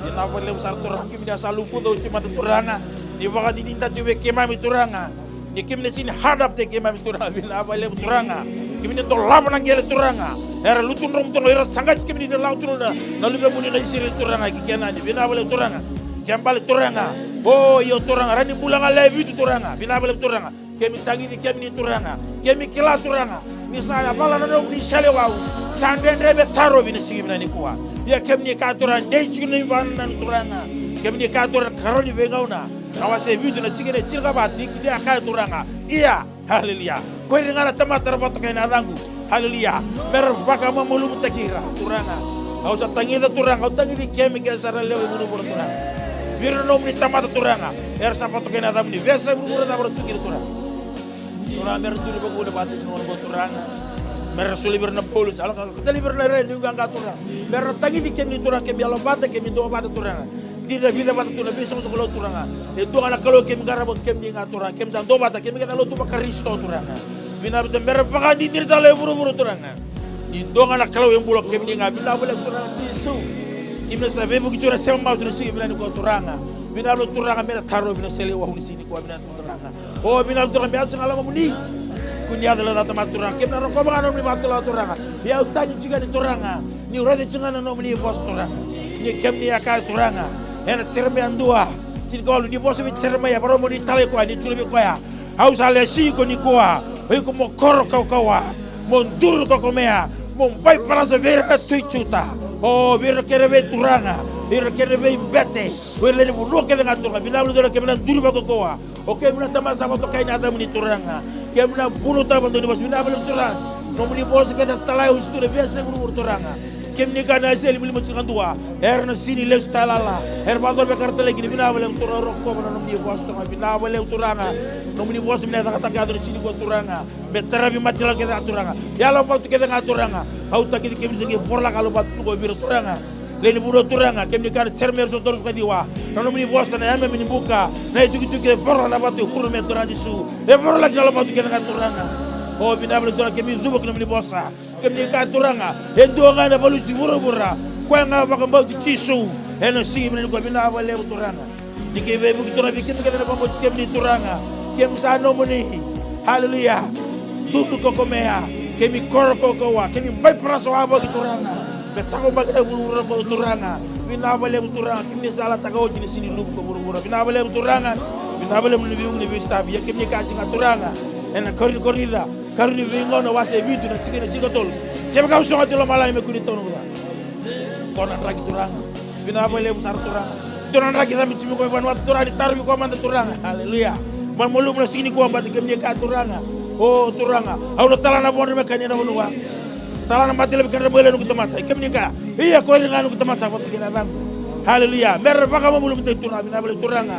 Vinaka vakalevu sara, Turaga. Kemuni a sa luvuca oti mada, Turaga. Ni vakadinadinataki vei keimami, Turaga. Ni kemuni sega ni hard up-taki keimami, Turaga, vinaka vakalevu, Turaga. Kemuni dolava na qele, Turaga. Era lutu dromu, Turaga, era saqati kemuni ni lako tu na, na luvemuni na Isireli, Turaga, ki Kenani, vinaka vakalevu, Turaga. Kena ibalebale, Turaga. O, io, Turaga, rawa ni bula ga lewe vitu, Turaga, vinaka vakalevu, Turaga. Keimami tagici kemuni, Turaga. Keimami kila, Turaga, ni sa yavala na nomuni seleiwau. Sa dredre me tarovi na siga vinaka nikua. Ia kemuni kaya, Turaga, dei tiko na ivakanananu, Turaga. Kemuni kaya, Turaga, Karua ni Veigauna. Na wase vitu na tikina e tinikava, tikina e kaya, Turaga. Ia, haleluya. Ko ira ga na tamata era vakatokai na yacaqu. Haleluya. Me ra vakamalumalumutaki ira, Turaga. Au sa tagica, Turaga, au tagici kemuni kece sara na lewe i vuravura, Turaga. Vei ira na nomuni tamata, Turaga. Era sa vakatokai na yacamuni. Veiyasai vuravura cava era tu kina, Turaga. Turaga, me ra duri vakauna vata kei na nona, Turaga. Me ra soli vei ira na polisi. Alo, ka tali vei ira na rai ni qaqa, Turaga. Me ra tagici kemuni, Turaga, keimami yalo vata, keimami dua vata, Turaga. Dina vica vata tu na veisoqosoqo Lotu, Turaga. E dua ga na Kalou keimami qarava, kemuni ga, Turaga. Keimami sa dua vata, keimami kece na lotu vaKarisito, Turaga. Vinaka vakalevu, me ra vakadinadinataka na lewe i vuravura, Turaga. Ni dua ga na Kalou e bula, kemuni ga. Vinaka vakalevu, Turaga Jisu. Keimami sa veivuke tiko ena sema mautu ena siga vinaka nikua, Turaga. Vinaka vakalevu, Turaga, me na tarovi na seleiwau ni siga nikua, vinaka vakalevu, Turaga. O, vinaka vakalevu, Turaga, me yaco ga na lomamuni. Kua ni yaco, Turaga, tamata, Turaga. Keimami na rokova ga na nomuni vakatulewa, Turaga. Ia au tagi tiko yani, Turaga. Niu raica tiko ga na nomuni vosa, Turaga. Ni kemuni a kaya, Turaga, ena Jeremaia dua, tinikawalu, ni vosa vei Jeremaia, vakarau mo ni talai koya, ni tukuna vei koya, au sa lesi iko nikua, o iko mo koro kaukauwa, mo duru kokomea, mo bai parasa vei ira na tui Juta. O, vei ira kece na veituraga, vei ira kece na veibete, o ira lewe ni vanua kece ga, Turaga. Vinaka vakalevu, Turaga, keimami na duru vakaukauwa. O keimami na tamata sa vakatokai na yacamuni, Turaga. Keimami na vunautaka vakadua nomuni vosa, vinaka vakalevu, Turaga. Nomuni vosa kece sa talai, usutu na veiyasai vuravura, Turaga. Kemuni kaya na Aisea limalima, tinikadua. Era na sega ni lesu tale lala. Era vakayacora vei kara tale kina, vinaka vakalevu, Turaga, rokova na nomuni vosa, Turaga. Vinaka vakalevu, Turaga. Nomuni vosa me na cakacaka yaco ena siga nikua, Turaga. Me taravi mate ni yalo kece ga, Turaga. Yalo vatu kece ga, Turaga. Au tagici kemuni, Turaga, vorolaka yalo vatu tu qo vei ira, Turaga. Lewe ni vanua, Turaga, kemuni kaya na Jeremaia ruasagavulu ka dua, ruasagavulu ka ciwa. Na nomuni vosa na yameyame ni buka, na itukituki e voro na vatu e huru mai, Turaga Jisu. E vorolaki na yalo vatu kece ga, Turaga. O, vinaka vakalevu, Turaga, keimami cuva ki na nomuni vosa. Kemuni kaya, Turaga, e dua ga ena valusi vuravura, koya ga vakabauti Jisu. Ena siga vinaka nikua, vinaka vakalevu, Turaga. Ni keimami veivuke, Turaga, vei kemuni kece na vakabauti kemuni, Turaga. Keimami sa nomuni. Haleluya. Duru kokomea. Keimami koro kaukauwa. Keimami bai parasa wavoki, Turaga. Me taqomaki na vuravura, Turaga. Vinaka vakalevu, Turaga. Kemuni sa yalataka oti na sega ni luvu ko vuravura. Vinaka vakalevu, Turaga. Vinaka vakalevu na veivuke, na veisotavi. Ia kemuni kaya tiko ga, Turaga, ena Kori-, Korinica, Karua ni Veigauna wase vitu na tikina tinikatolu. Kevaka au sogota i lomalagi, me kua ni tau noqu ca. Dua na draki, Turaga. Vinaka vakalevu sara, Turaga. Dua na draki cabe tiko mai Vanuatu, Turaga, ni tarovi koya mada, Turaga. Haleluya. Malumalumu na siga nikua baleta kemuni e kaya Turaga. O Turaga, au na tala na vodre me kania na vanua. Tala na mate levu kedra mai lewe noqu tamata. Kemuni e kaya, ia ko ira ga noqu tamata sa vata kei na yacaqu. Haleluya. Me ra vakamalumalumutaki Turaga, vinaka vakalevu Turaga.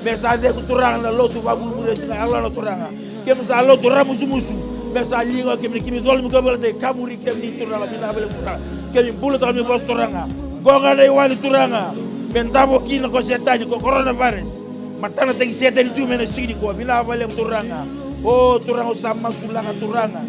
Me sa cegu Turaga na lotu vakavuvuli e siga yalona Turaga. Kemuni sa lotu ramusumusu. Me sa liga kemuni, kemuni colo me kau vela tei kamuri kemuni Turaga, vinaka vakalevu Turaga. Kemuni bula toka me vosa Turaga. Qoqa na iwali Turaga. Me davo kina ko Setani, ko coronavirus. Matanataki Setani tu mai na siga nikua, vinaka vakalevu Turaga. O Turaga, au sa masulaka Turaga.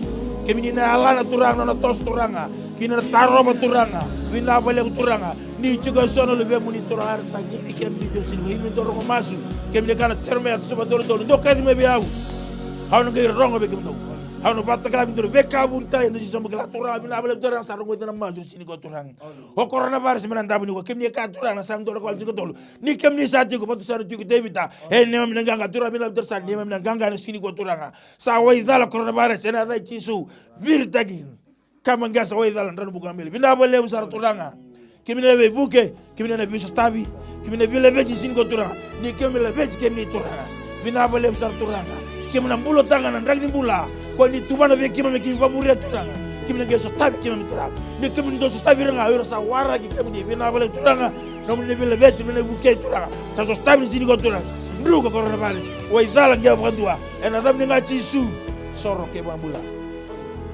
Kemuni na yalana Turaga, nona toso Turaga. Kina na tarova Turaga, vinaka vakalevu Turaga. Ni tiko eso na luvemuni Turaga, era tagivi kemuni tu siga nikua, imi dou rogo masu. Kemuni kana Jeremaia toso va dolu dolu, dou kaci mai vei au. Au na qai rogo vei kemudou. Au na vakatakila vei kemudou veika vuni tale, dou sa sema kila Turaga, vinaka vakalevu Turaga, sa rogoci na masu siga nikua Turaga. O coronavirus me na davo nikua, kemuni e kaya Turaga na Same dua na ka walu tinikatolu. Ni kemuni sa tiko, vata sa na tiko Tevita. E neimami na qaqa Turaga, vinaka vakalevu Turaga, sa neimami na qaqa na siga nikua Turaga. Sa waicala coronavirus, ena yaca i Jisu. Viritaki. Ka maqesa waicala, dra na vuku na meli. Vinaka vakalevu sara Turaga. Kemuni na veivuke, kemuni na veisotavi, kemuni na veilaveti siga nikua Turaga. Ni kemuni laveti kemuni Turaga. Vinaka vakalevu sara Turaga. Kemuni na bulataka na draki ni bula. Ko ni tuvana vei keimami, kemuni vakamuria Turaga. Kemuni na qai sotavi keimami Turaga. Ni kemuni dau sotavi ira ga o ira sa waraki kemuni. Vinaka vakalevu Turaga. Nomuni na veilaveti, nomuni na vukei Turaga. Sa sotavi ni siga nikua Turaga. Druka coronavirus. Waicala qai vakadua. Ena yacamuni ga Jisu. Soro kei vakabula.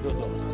Dodonu.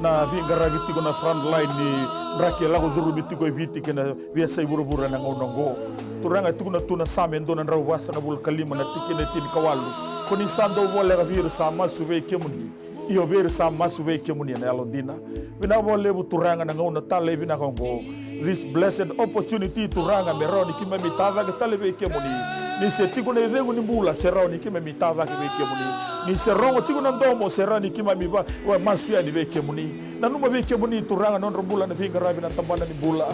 Na veiqaravi tiko na front line ni draki e lako curumi tiko e Viti kei na veiyasai vuravura ena gauna oqo. Turaga, e tukuna tu na Same e dua na drau vasagavulu ka lima na tikina e tinikawalu. Ko ni sa dau voleka vei ira sa masu vei kemuni. Io, vei ira sa masu vei kemuni ena yalodina. Vinaka vakalevu Turaga na gauna tale vinaka oqo. This blessed opportunity Turaga me rawa ni keimami tacake tale vei kemuni. Ni se tiko na icegu ni bula se rawa ni keimami tacake vei kemuni. Ni se rogo tiko na domo se rawa ni keimami va, va masu yani vei kemuni. Nanuma vei kemuni Turaga na nodra bula na veiqaravi na tabana ni bula.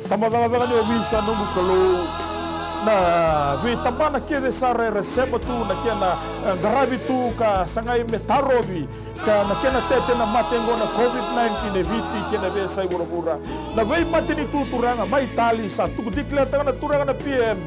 Tabacakacaka ni ovisa noqu Kalou. Na veitabana kece sara era sema tu na kena, e, qaravi tu ka sagai me tarovi. Ka na kena tete na mate oqo na COVID nineteen e Viti kei na veiyasai vuravura. Na veimatanitu Turaga mai Itali sa tuku dikileataka na Turaga na P M.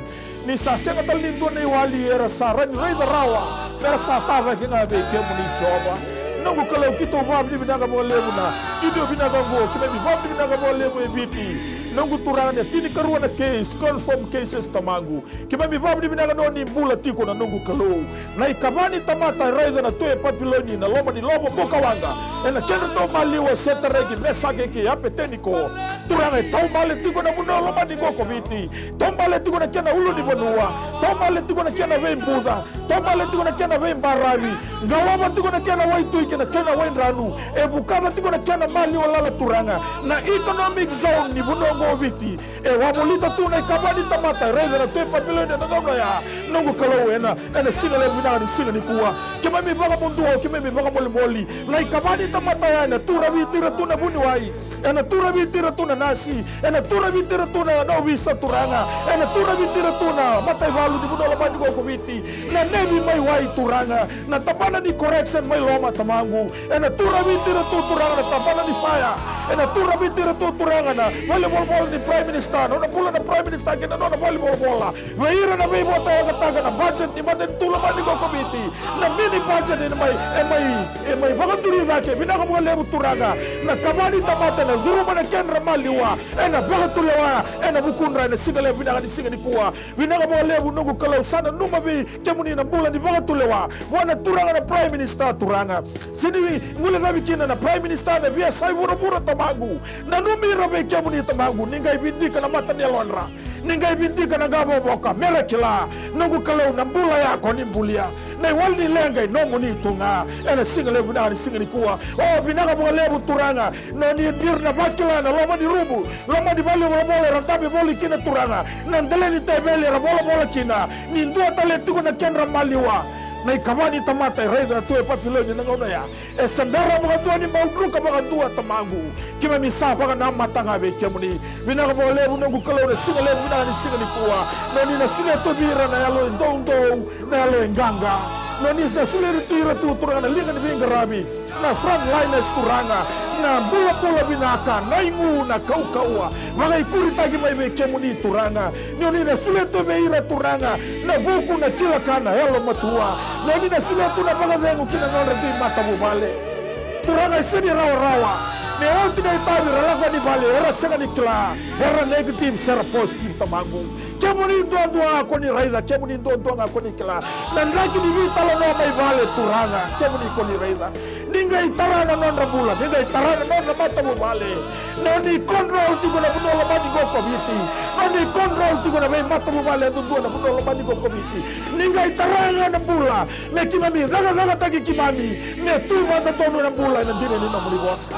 Ni sa sega tale ni dua na iwali era sa rawa ni raica rawa. Era sa tacake ga vei kemuni Jiova. Noqu Kalou keitou vakavinavinaka vakalevu na studio vinaka oqo. Keimami vakavinavinaka vakalevu e Viti. Noqu Turaga na tinikarua na case, confirm cases tamaqu. Keimami vakavinavinaka ni o ni bula tiko na noqu Kalou. Na ikava ni tamata e raica na tui e Papiloni na loma ni lovo bukawaqa. Ena kedratou maliwa Setareki, Mesake kei Apeteniko. Turaga e taubale tiko na vanua lomani qo ko Viti. Taubale tiko na kena ulunivanua. Taubale tiko na kena veibuca. Taubale tiko na kena veibaravi. Qalova tiko na kena waitui kei na kena waidranu. E vukaca tiko na kena maliwa lala Turaga. Na economic zone ni vanua qo o Viti. E wavolita tu na ikava ni tamata e raica na tui Papiloni ena gauna ya. Noqu Kalou ena, ena siga levu vinaka ni siga nikua. Keimami vakamuduo, keimami vakamolimoli. Na ikava ni tamata ya ena turaviti ira tu na vuniwai. Ena turaviti ira tu na nasi. Ena turaviti ira tu na, na ovisa Turaga. Ena turaviti ira tu na mataivalu ni vanua lomani qo ko Viti. Na nevi mai wai Turaga. Na tabana ni correction mai loma tamaqu. Ena turaviti ira tu Turaga na tabana ni fire. Ena turaviti ira tu Turaga na vale ni volavola ni Prime Minister, na nona bula na Prime Minister kei na nona vale ni volavola. Vei ira na veivotayakataka na budget ni matanitu lomani qo ko Viti. Na mini budget e mai, e mai, e mai vakaduri cake. Vinaka vakalevu Turaga. Na ikava ni tamata ena curuma na kedra maliwa. Ena vakatulewa ena vukudra ena siga levu vinaka ni siga nikua. Vinaka vakalevu noqu Kalou, sa nanuma vei kemuni na bula ni vakatulewa vua na Turaga na Prime Minister Turaga. Se ni guilecavi kina na Prime Minister na veiyasai vuravura tamaqu. Nanumi ira vei kemuni tamaqu, ni qai vidika na mata ni yalodra. Ni qai vidika na qavokavoka, me ra kila noqu Kalou na bula ya ko ni bulia. Na iwali ni leqa e nomuni tu ga ena siga levu vinaka ni siga nikua. O vinaka vakalevu Turaga, na ni dira na vakila na loma ni rumu. Loma ni vale ni volavola era dabe voli kina Turaga. Na dela ni teveli era volavola kina. Ni dua tale tiko na kedra maliwa. Na ikava ni tamata e raica na tui e Papiloni na gauna ya. E sebera vakadua ni maudruka vakadua tamaqu. Keimami sa vakanamata ga vei kemuni. Vinaka vakalevu noqu Kalou na siga levu vinaka ni siga nikua. Na ni na solia tu vei ira na yalo e doudou, na yalo e qaqa. Ni o ni na solia tu ira tu, Turaga, na liga ni veiqaravi, na frontliners, Turaga, na bulabula vinaka, na igu, na kaukauwa vakaikuritaki mai vei kemuni, Turaga. Ni o ni na solia tu vei ira, Turaga, na vuku, na kila ka, na yalomatua. Ni o ni na solia tu na vakacegu ki na nodra veimatavuvale. Turaga, e sega ni rawarawa. Me oti na itavi, ra lako yani i vale, era sega ni kila era negative se ra positive, Tamaqu. Kemuni duadua ga ko ni raica, kemuni duadua ga ko ni kila. Na draki ni veitalanoa mai vale, Turaga, kemuni ko ni raica. Ni qai tara na nodra bula, ni qai tara na nodra matavuvale. Ni o ni control tiko na vanua lomani qo ko Viti. Ni o ni control tiko na veimatavuvale yadudua na vanua lomani qo ko Viti. Ni qai tara ga na bula, me keimami cakacakataki keimami, me tu vakadodonu na bula ena dina ni nomuni vosa.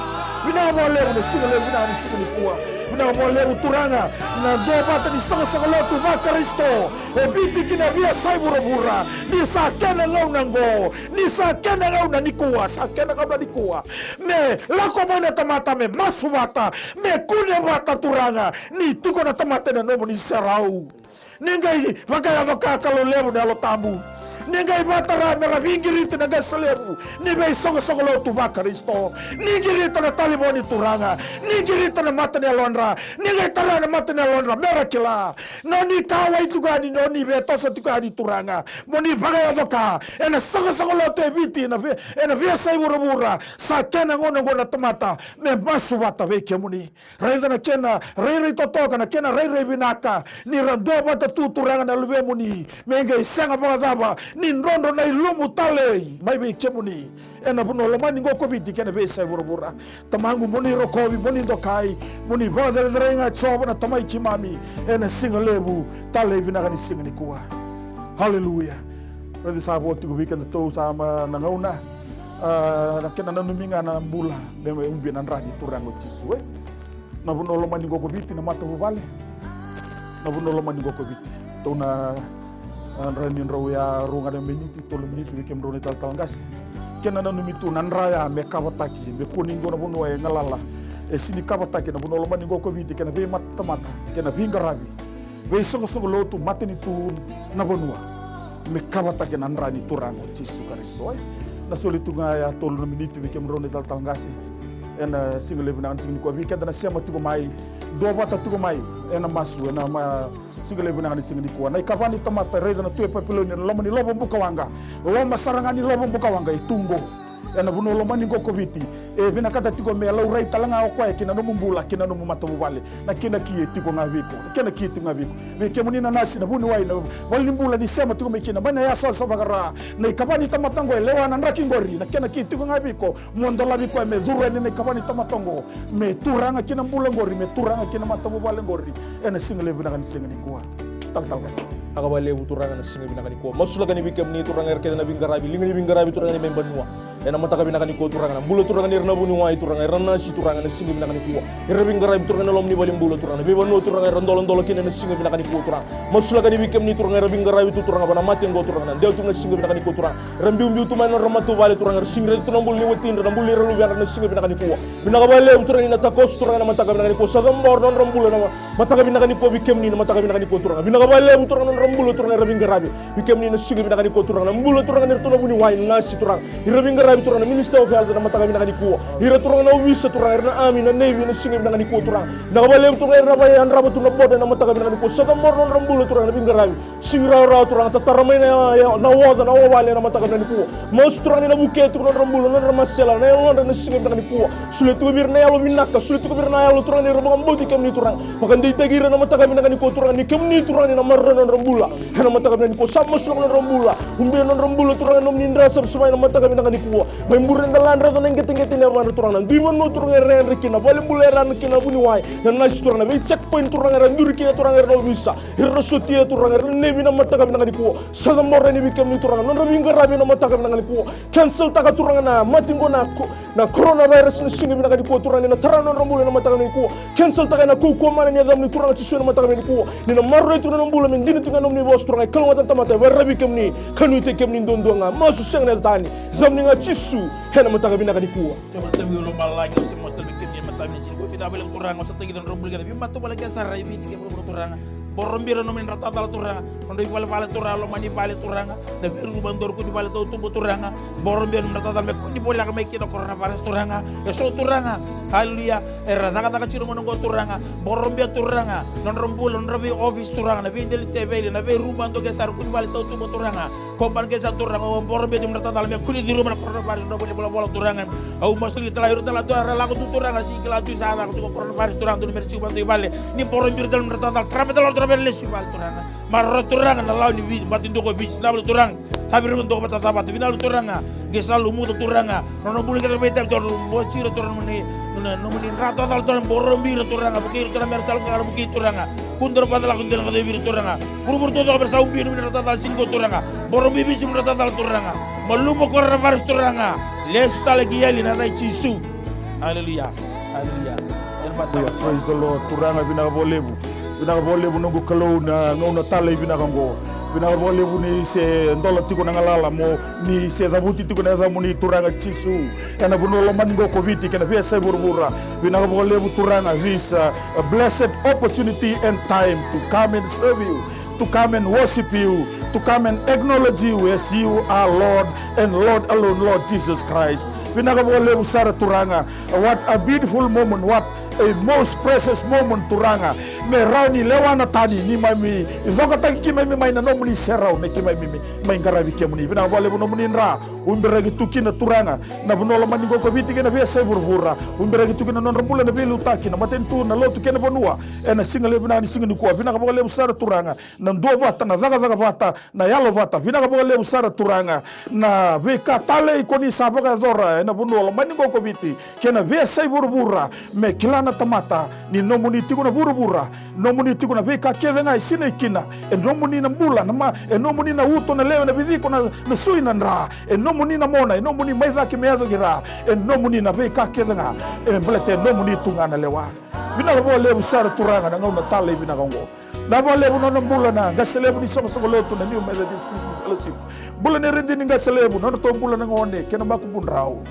Vinaka vakalevu na siga levu vinaka ni siga nikua. Vinaka vakalevu, Turaga, na duavata ni soqosoqo lotu vaKarisito o Viti ki na veiyasai vuravura. Ni sa kena gauna oqo, ni sa kena gauna nikua, sa kena gauna nikua. Me lako mai na tamata, me masu vata, me kune vata, Turaga, ni tiko na tamata ena nomuni serau. Ni qai vakayaco ka, Kalou levu na Yalo Tabu. Ni qai vakatara me ra veiqiriti na qase levu ni veisoqosoqo lotu vaKarisito. Ni qirita na talevoni, Turaga. Ni qirita na mata ni yalodra. Ni qai tara na mata ni yalodra me ra kila. Ni o ni kauwai tiko yani, ni o ni veitoso tiko yani, Turaga. Mo ni vakayaco ka ena soqosoqo lotu e Viti, ena vei, ena veiyasai vuravura. Sa kena gauna oqo na tamata me masu vata vei kemuni. Raica na kena rairai totoka, na kena rairai vinaka, ni ra duavata tu, Turaga, na luvemuni. Me qai sega vakacava ni drodro na ilumu talei mai vei kemuni ena vanua lomani qo ko Viti kei na veiyasai vuravura. Tamaqu, mo ni rokovi, mo ni dokai, mo ni vakacerecerei ga, Jiova na Tamai keimami, ena siga levu talei vinaka ni siga nikua. Haleluya. Raica, sa vo tiko vei kedatou sa mai na gauna, a, na kena nanumi ga na bula me, me ubi ena dra ni Turaga o Jisu, e. Na vanua lomani qo ko Viti, na matavuvale. Na vanua lomani qo ko Viti. Tou na, a, dra ni drau ya rua ga na miniti, tolu na miniti vei kemudrau na italatala qase. Kena nanumi tu na dra ya me kavataki, me kua ni dua na vanua e galala e sega ni kavataki na vanua lomani qo ko Viti kei na veimatamata kei na veiqaravi, veisoqosoqo lotu, matanitu, na vanua, me kavataki na dra ni Turaga o Jisu Karisito, e. Na soli tu ga ya tolu na miniti vei kemudrau na italatala qase. Ena siga levu vinaka ni siga nikua, vei keda na sema tiko mai, duavata tiko mai ena masu, ena ma, siga levu vinaka ni siga nikua. Na ikava ni tamata, raica na tui e Papiloni ena loma ni lovo bukawaqa. Loma sara ga ni lovo bukawaqa e tu qo ena vanua lomani qo ko Viti. E vinakata tiko me laurai tale ga o koya ki na nomu bula, ki na nomu matavuvale. Na kena ki e tiko ga vei iko. Na kena ki e tiko ga vei iko. Vei kemuni na nasi, na vuniwai, na valenibula ni sema tiko mai kina, mai na yasayasa vaka-Ra. Na ikava ni tamata oqo e lewa na draki qori. Na kena ki e tiko ga vei iko. Mo dolavi koya me curu yani na ikava ni tamata oqo, me turaga ki na bula qori, me turaga ki na matavuvale qori, ena siga levu vinaka ni siga nikua. Talatala qase. Vinaka vakalevu, Turaga, na siga vinaka nikua. Masulaka ni vei kemuni, Turaga, era kece na veiqaravi, liga ni veiqaravi, Turaga, ni mai Banua. Ena mataka vinaka nikua, Turaga, na bula, Turaga, ni ra na vuniwai, Turaga, era nasi, Turaga, na siga vinaka nikua. Era veiqaravi, Turaga, na loma ni valenibula, Turaga, na veivanua, Turaga, era doladola kina, na siga vinaka nikua, Turaga. Masulaka ni vei kemuni, Turaga, era veiqaravi tu, Turaga, vua na mate oqo, Turaga, na dewa tiko na siga vinaka nikua, Turaga. Era biubiu tu mai na nodra matavuvale, Turaga, era sega ni raica tu na bula ni watidra, na bula ni ra luvedra, na siga vinaka nikua. Vinaka vakalevu, Turaga, ni na takoso, Turaga, na mataka vinaka nikua. Sa cabora na nodra bula na mataka vinaka nikua vei kemuni na mataka vinaka nikua, Turaga. Vinaka vakalevu, Turaga, na nodra bula, Turaga, era veiqaravi vei kemuni na siga vinaka nikua, Turaga. Na bula, Turaga, ni ratou na vuniwai, na nasi, Turaga, era veiqaravi, Turaga, na Minister of Health na mataka vinaka nikua. Ira, Turaga, na ovisa, Turaga, era na Army, na Navy, na siga vinaka nikua, Turaga. Vinaka vakalevu, Turaga, era na vakayadrava tu na border na mataka vinaka nikua. Sa cabora na nodra bula, Turaga, na veiqaravi. Sega ni rawarawa, Turaga, tatara mai na, na oca, na ovale na mataka vinaka nikua. Masu, Turaga, ni na vukea tiko na nodra bula, na nodra masela, na yalodra na siga vinaka nikua. Solia tiko vei ira na yalo vinaka, solia tiko vei ira na yalo, Turaga, ni ra vakabauti kemuni, Turaga. Vakadeitaki ira na mataka vinaka nikua, Turaga, ni kemuni, Turaga, ni na maroroi na nodra bula. Ena mataka vinaka nikua, sa masulaka na nodra bula. Ubi na nodra bula, Turaga, ena nomuni dra savasava ena mataka vinaka nikua. Mai bure na daladra, yaco na iqeteqete ni yavadra, Turaga, na dui vanua, Turaga, era yadra kina, na valenibula era yadra kina, na vuniwai, na nasi, Turaga, na vei checkpoint, Turaga, era duri kina, Turaga, era na ovisa. Ira na sotia, Turaga, ira na Navy na mataka vinaka nikua. Sa cabora yani vei kemuni, Turaga, na nodra veiqaravi na mataka vinaka nikua. Cancel-taka, Turaga, na mate qo na ko-, na coronavirus na siga vinaka nikua, Turaga, ni na tara na nodra bula na mataka vinaka nikua. Cancel-taka na kaukauwa mana ni yacamuni, Turaga Jisu, na mataka vinaka nikua. Ni na maroroi tiko na nodra bula me dina tiko na nomuni vosa, Turaga, e kalougata na tamata e vakararavi kemuni, ka nuitaki kemuni duadua ga. Masu sega ni yaco tani. Yacamuni ga Jisu, ena mataka vinaka nikua. Tamai lomalagi, au sa masu tale vei kemuni ena mataka vinaka ni siga nikua. Vinaka vakalevu, Turaga, au sa tagica na nodra bula kece, veimatavuvale kece sara e Viti kei vuravura, Turaga. Boro bira nomuni dra tacala Turaga. Nodra ivalevale Turaga, loma ni vale Turaga. Na veiruku mai dua ruku ni vale tautuba Turaga. Boro bira nomuni dra tacala me kua ni voleka mai kina coronavirus Turaga. E so Turaga. Haleluya. Era cakacaka tiko mai na qo Turaga. Boro bira Turaga. Nodra bula, nodra vei office Turaga. Na veideli teveli, na veiruku mai dua ke sa ruku ni vale tautuba Turaga. Ko bana ke sa Turaga, au boro bira tiko mera tacala me kua ni curuma na coronavirus na vuli volavola Turaga. Au masu tale tala ira tala tu era lako tu Turaga, si kila tu sa lako tu ko coronavirus Turaga tu na mera tiko vata i vale. Ni boro bira tale mera tacala, tara me tala tara mera lesu i vale Turaga. Maroroi Turaga na lawa ni Viti, bati doko Viti, na vale Turaga. Sa vira doko vata sa vata, vinaka Turaga. Ke sa lumuta Turaga. Nona bula kece mai tavi Turaga, bua tira Turaga nomuni, nomuni dra tacala Turaga, boro bira Turaga, vukei Turaga mera sa lako kara vukei Turaga. Kudra vata lako dina ka vira Turaga. Vuravura taucoko mera sa ubi nomuni dra tacala sini ko Turaga. Boro bibisi nomuni dra tacala Turaga. Malumu coronavirus Turaga. Lesu tale ki eli na yaca i Jisu. Aleluya. Aleluya. Ena mata. Praise the Lord. Turaga vinaka vakalevu. Vinaka vakalevu noqu Kalou na gauna talei vinaka oqo. Vinaka vakalevu ni se dola tiko na galala mo ni se cavuti tiko na yacamuni Turaga Jisu. Ena vanua lomani oqo ko Viti kei na veiyasai vuravura. Vinaka vakalevu Turaga this uh, a blessed opportunity and time to come and serve you, to come and worship you, to come and acknowledge you as you are Lord and Lord alone, Lord Jesus Christ. Vinaka vakalevu sara Turaga. What a beautiful moment, what a most precious moment Turaga. Me rawa ni lewa na tani ni mai mi cokataki keimami mai na nomuni serau me keimami mai qaravi kemuni. Vinaka vakalevu nomuni dra. Ubiraki tu kina Turaga na vanua lomani oqo ko Viti kei na veiyasai vuravura. Ubiraki tu kina nodra bula na veiliutaki, na matanitu, na lotu kei na vanua. Ena siga levu vinaka ni siga nikua. Vinaka vakalevu sara Turaga na duavata, na cakacaka vata, na yalo vata. Vinaka vakalevu sara Turaga na veika talei ko ni sa vakayacora ena vanua lomani oqo ko Viti kei na veiyasai vuravura. Me kila na tamata ni nomuni tiko na vuravura. Nomuni tiko na veika kece ga e sinai kina. E nomuni na bula na ma, e nomuni na uto na lewe na viciko na, na sui na dra. E nomuni na mona, e nomuni mai cake me yaco ki ra. E nomuni na veika kece ga e baleta e nomuni tu ga na lewa. Vinaka vakalevu sara Turaga na gauna talei vinaka oqo. Na vakalevu nona bula na qase levu ni soqosoqo lotu na New Methodist Christian Fellowship. Bula ni redi ni qase levu, nodratou bula na gone kei na makubudrau.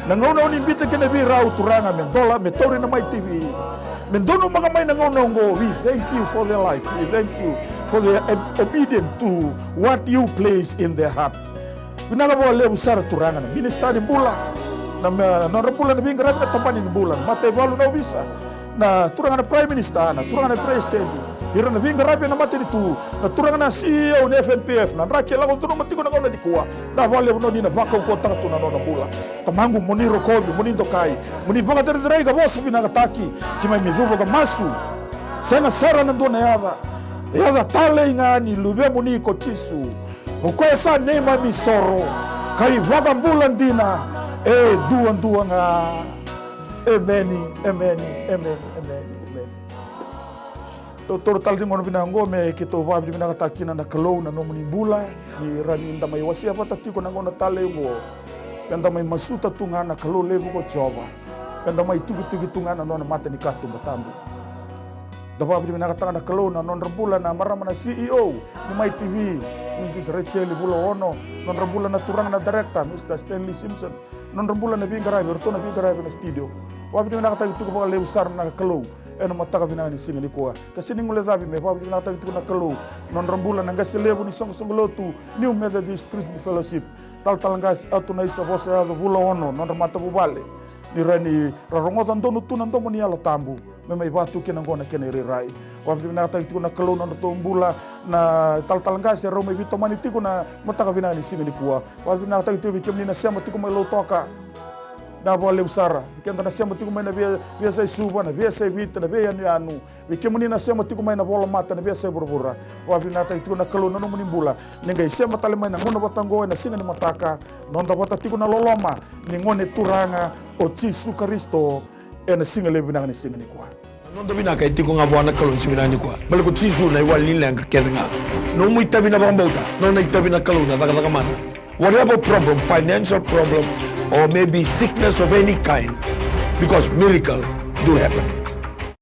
Na gauna o ni biuta kina vei rau Turaga me dola, me tauri na Mai T V. Me donumaka mai na gauna oqo. We thank you for their life. We thank you for their ob- obedient to what you place in their heart. Vinaka vakalevu sara Turaga na minisita ni bula, na me- nodra bula na veiqaravi na tabana ni bula, na mataivalu na ovisa, na turaga na Prime Minister, na turaga na President, ira na veiqaravi ena matanitu, na turaga na C E O ni F N P F, na draki e lako curuma tiko na gauna nikua. Na vakalevu noni na vakaukauwataka tu na nona bula. Tamaqu mo ni rokovi, mo ni dokai, mo ni vakacerecerei ka vosa vinakataki. Keimami cuva ka masu. Sega sara na dua na yaca, e yaca talei ga ni luvemuni ko Jisu. O koya sa neimami soro ka ivakabula dina e duadua ga. Emeni, emeni, emeni, emeni, emeni. Tou taura tale ni gauna vinaka oqo me keitou vakavinavinakataka kina na Kalou na nomuni bula, ni rawa ni da mai wasea vata tiko na gauna talei oqo. Me da mai masuta tu ga na Kalou levu ko Jiova. Me da mai tukituki tu ga na nona mata ni katuba tabu. Da vakavinavinakataka na Kalou na nodra bula na marama na C E O ni Mai T V, Missus Rachel Vulaono, nodra bula na turaga na director, Mister Stanley Simpson, nodra bula na veiqaravi, o ratou na veiqaravi na studio. Vakavinavinakataki tiko vakalevu sara na Kalou ena mataka vinaka ni siga nikua. Ka sega ni guilecavi me vakavinavinakataki tiko na Kalou nodra bula na qase levu ni soqosoqo lotu New Methodist Christian Fellowship, talatala qase Atunaisa Vosayaco Vulaono, nodra matavuvale, ni rawa ni ra rogoca donu tu na domo ni Yalo Tabu me mai vatu kina oqo na kena irairai. Vakavinavinakataki tiko na Kalou na nodratou bula na talatala qase, rau mai veitomani tiko na mataka vinaka ni siga nikua. Vakavinavinakataki tiko vei kemuni na sema tiko mai Lautoka. Na vakalevu sara vei keda na sema tiko mai na via, veiyasai Suva, na veiyasai Viti, na veiyanuyanu. Vei kemuni na sema tiko mai na Volamata, na veiyasai vuravura. Vakavinavinakataki tiko na Kalou na nomuni bula. Ni qai sema tale mai na gauna vata oqo ena siga ni mataka. Noda vata tiko na loloma ni Gone Turaga o Jisu Karisito ena siga levu vinaka ni siga nikua. Noda vinaka e tiko ga vua na Kalou ni siga vinaka nikua. Baleta ko Jisu na iwali ni leqa kece ga. Nomu itavi na vakabauta, nona itavi na Kalou na cakacaka mana. Whatever problem, financial problem, or maybe sickness of any kind, because miracle do happen.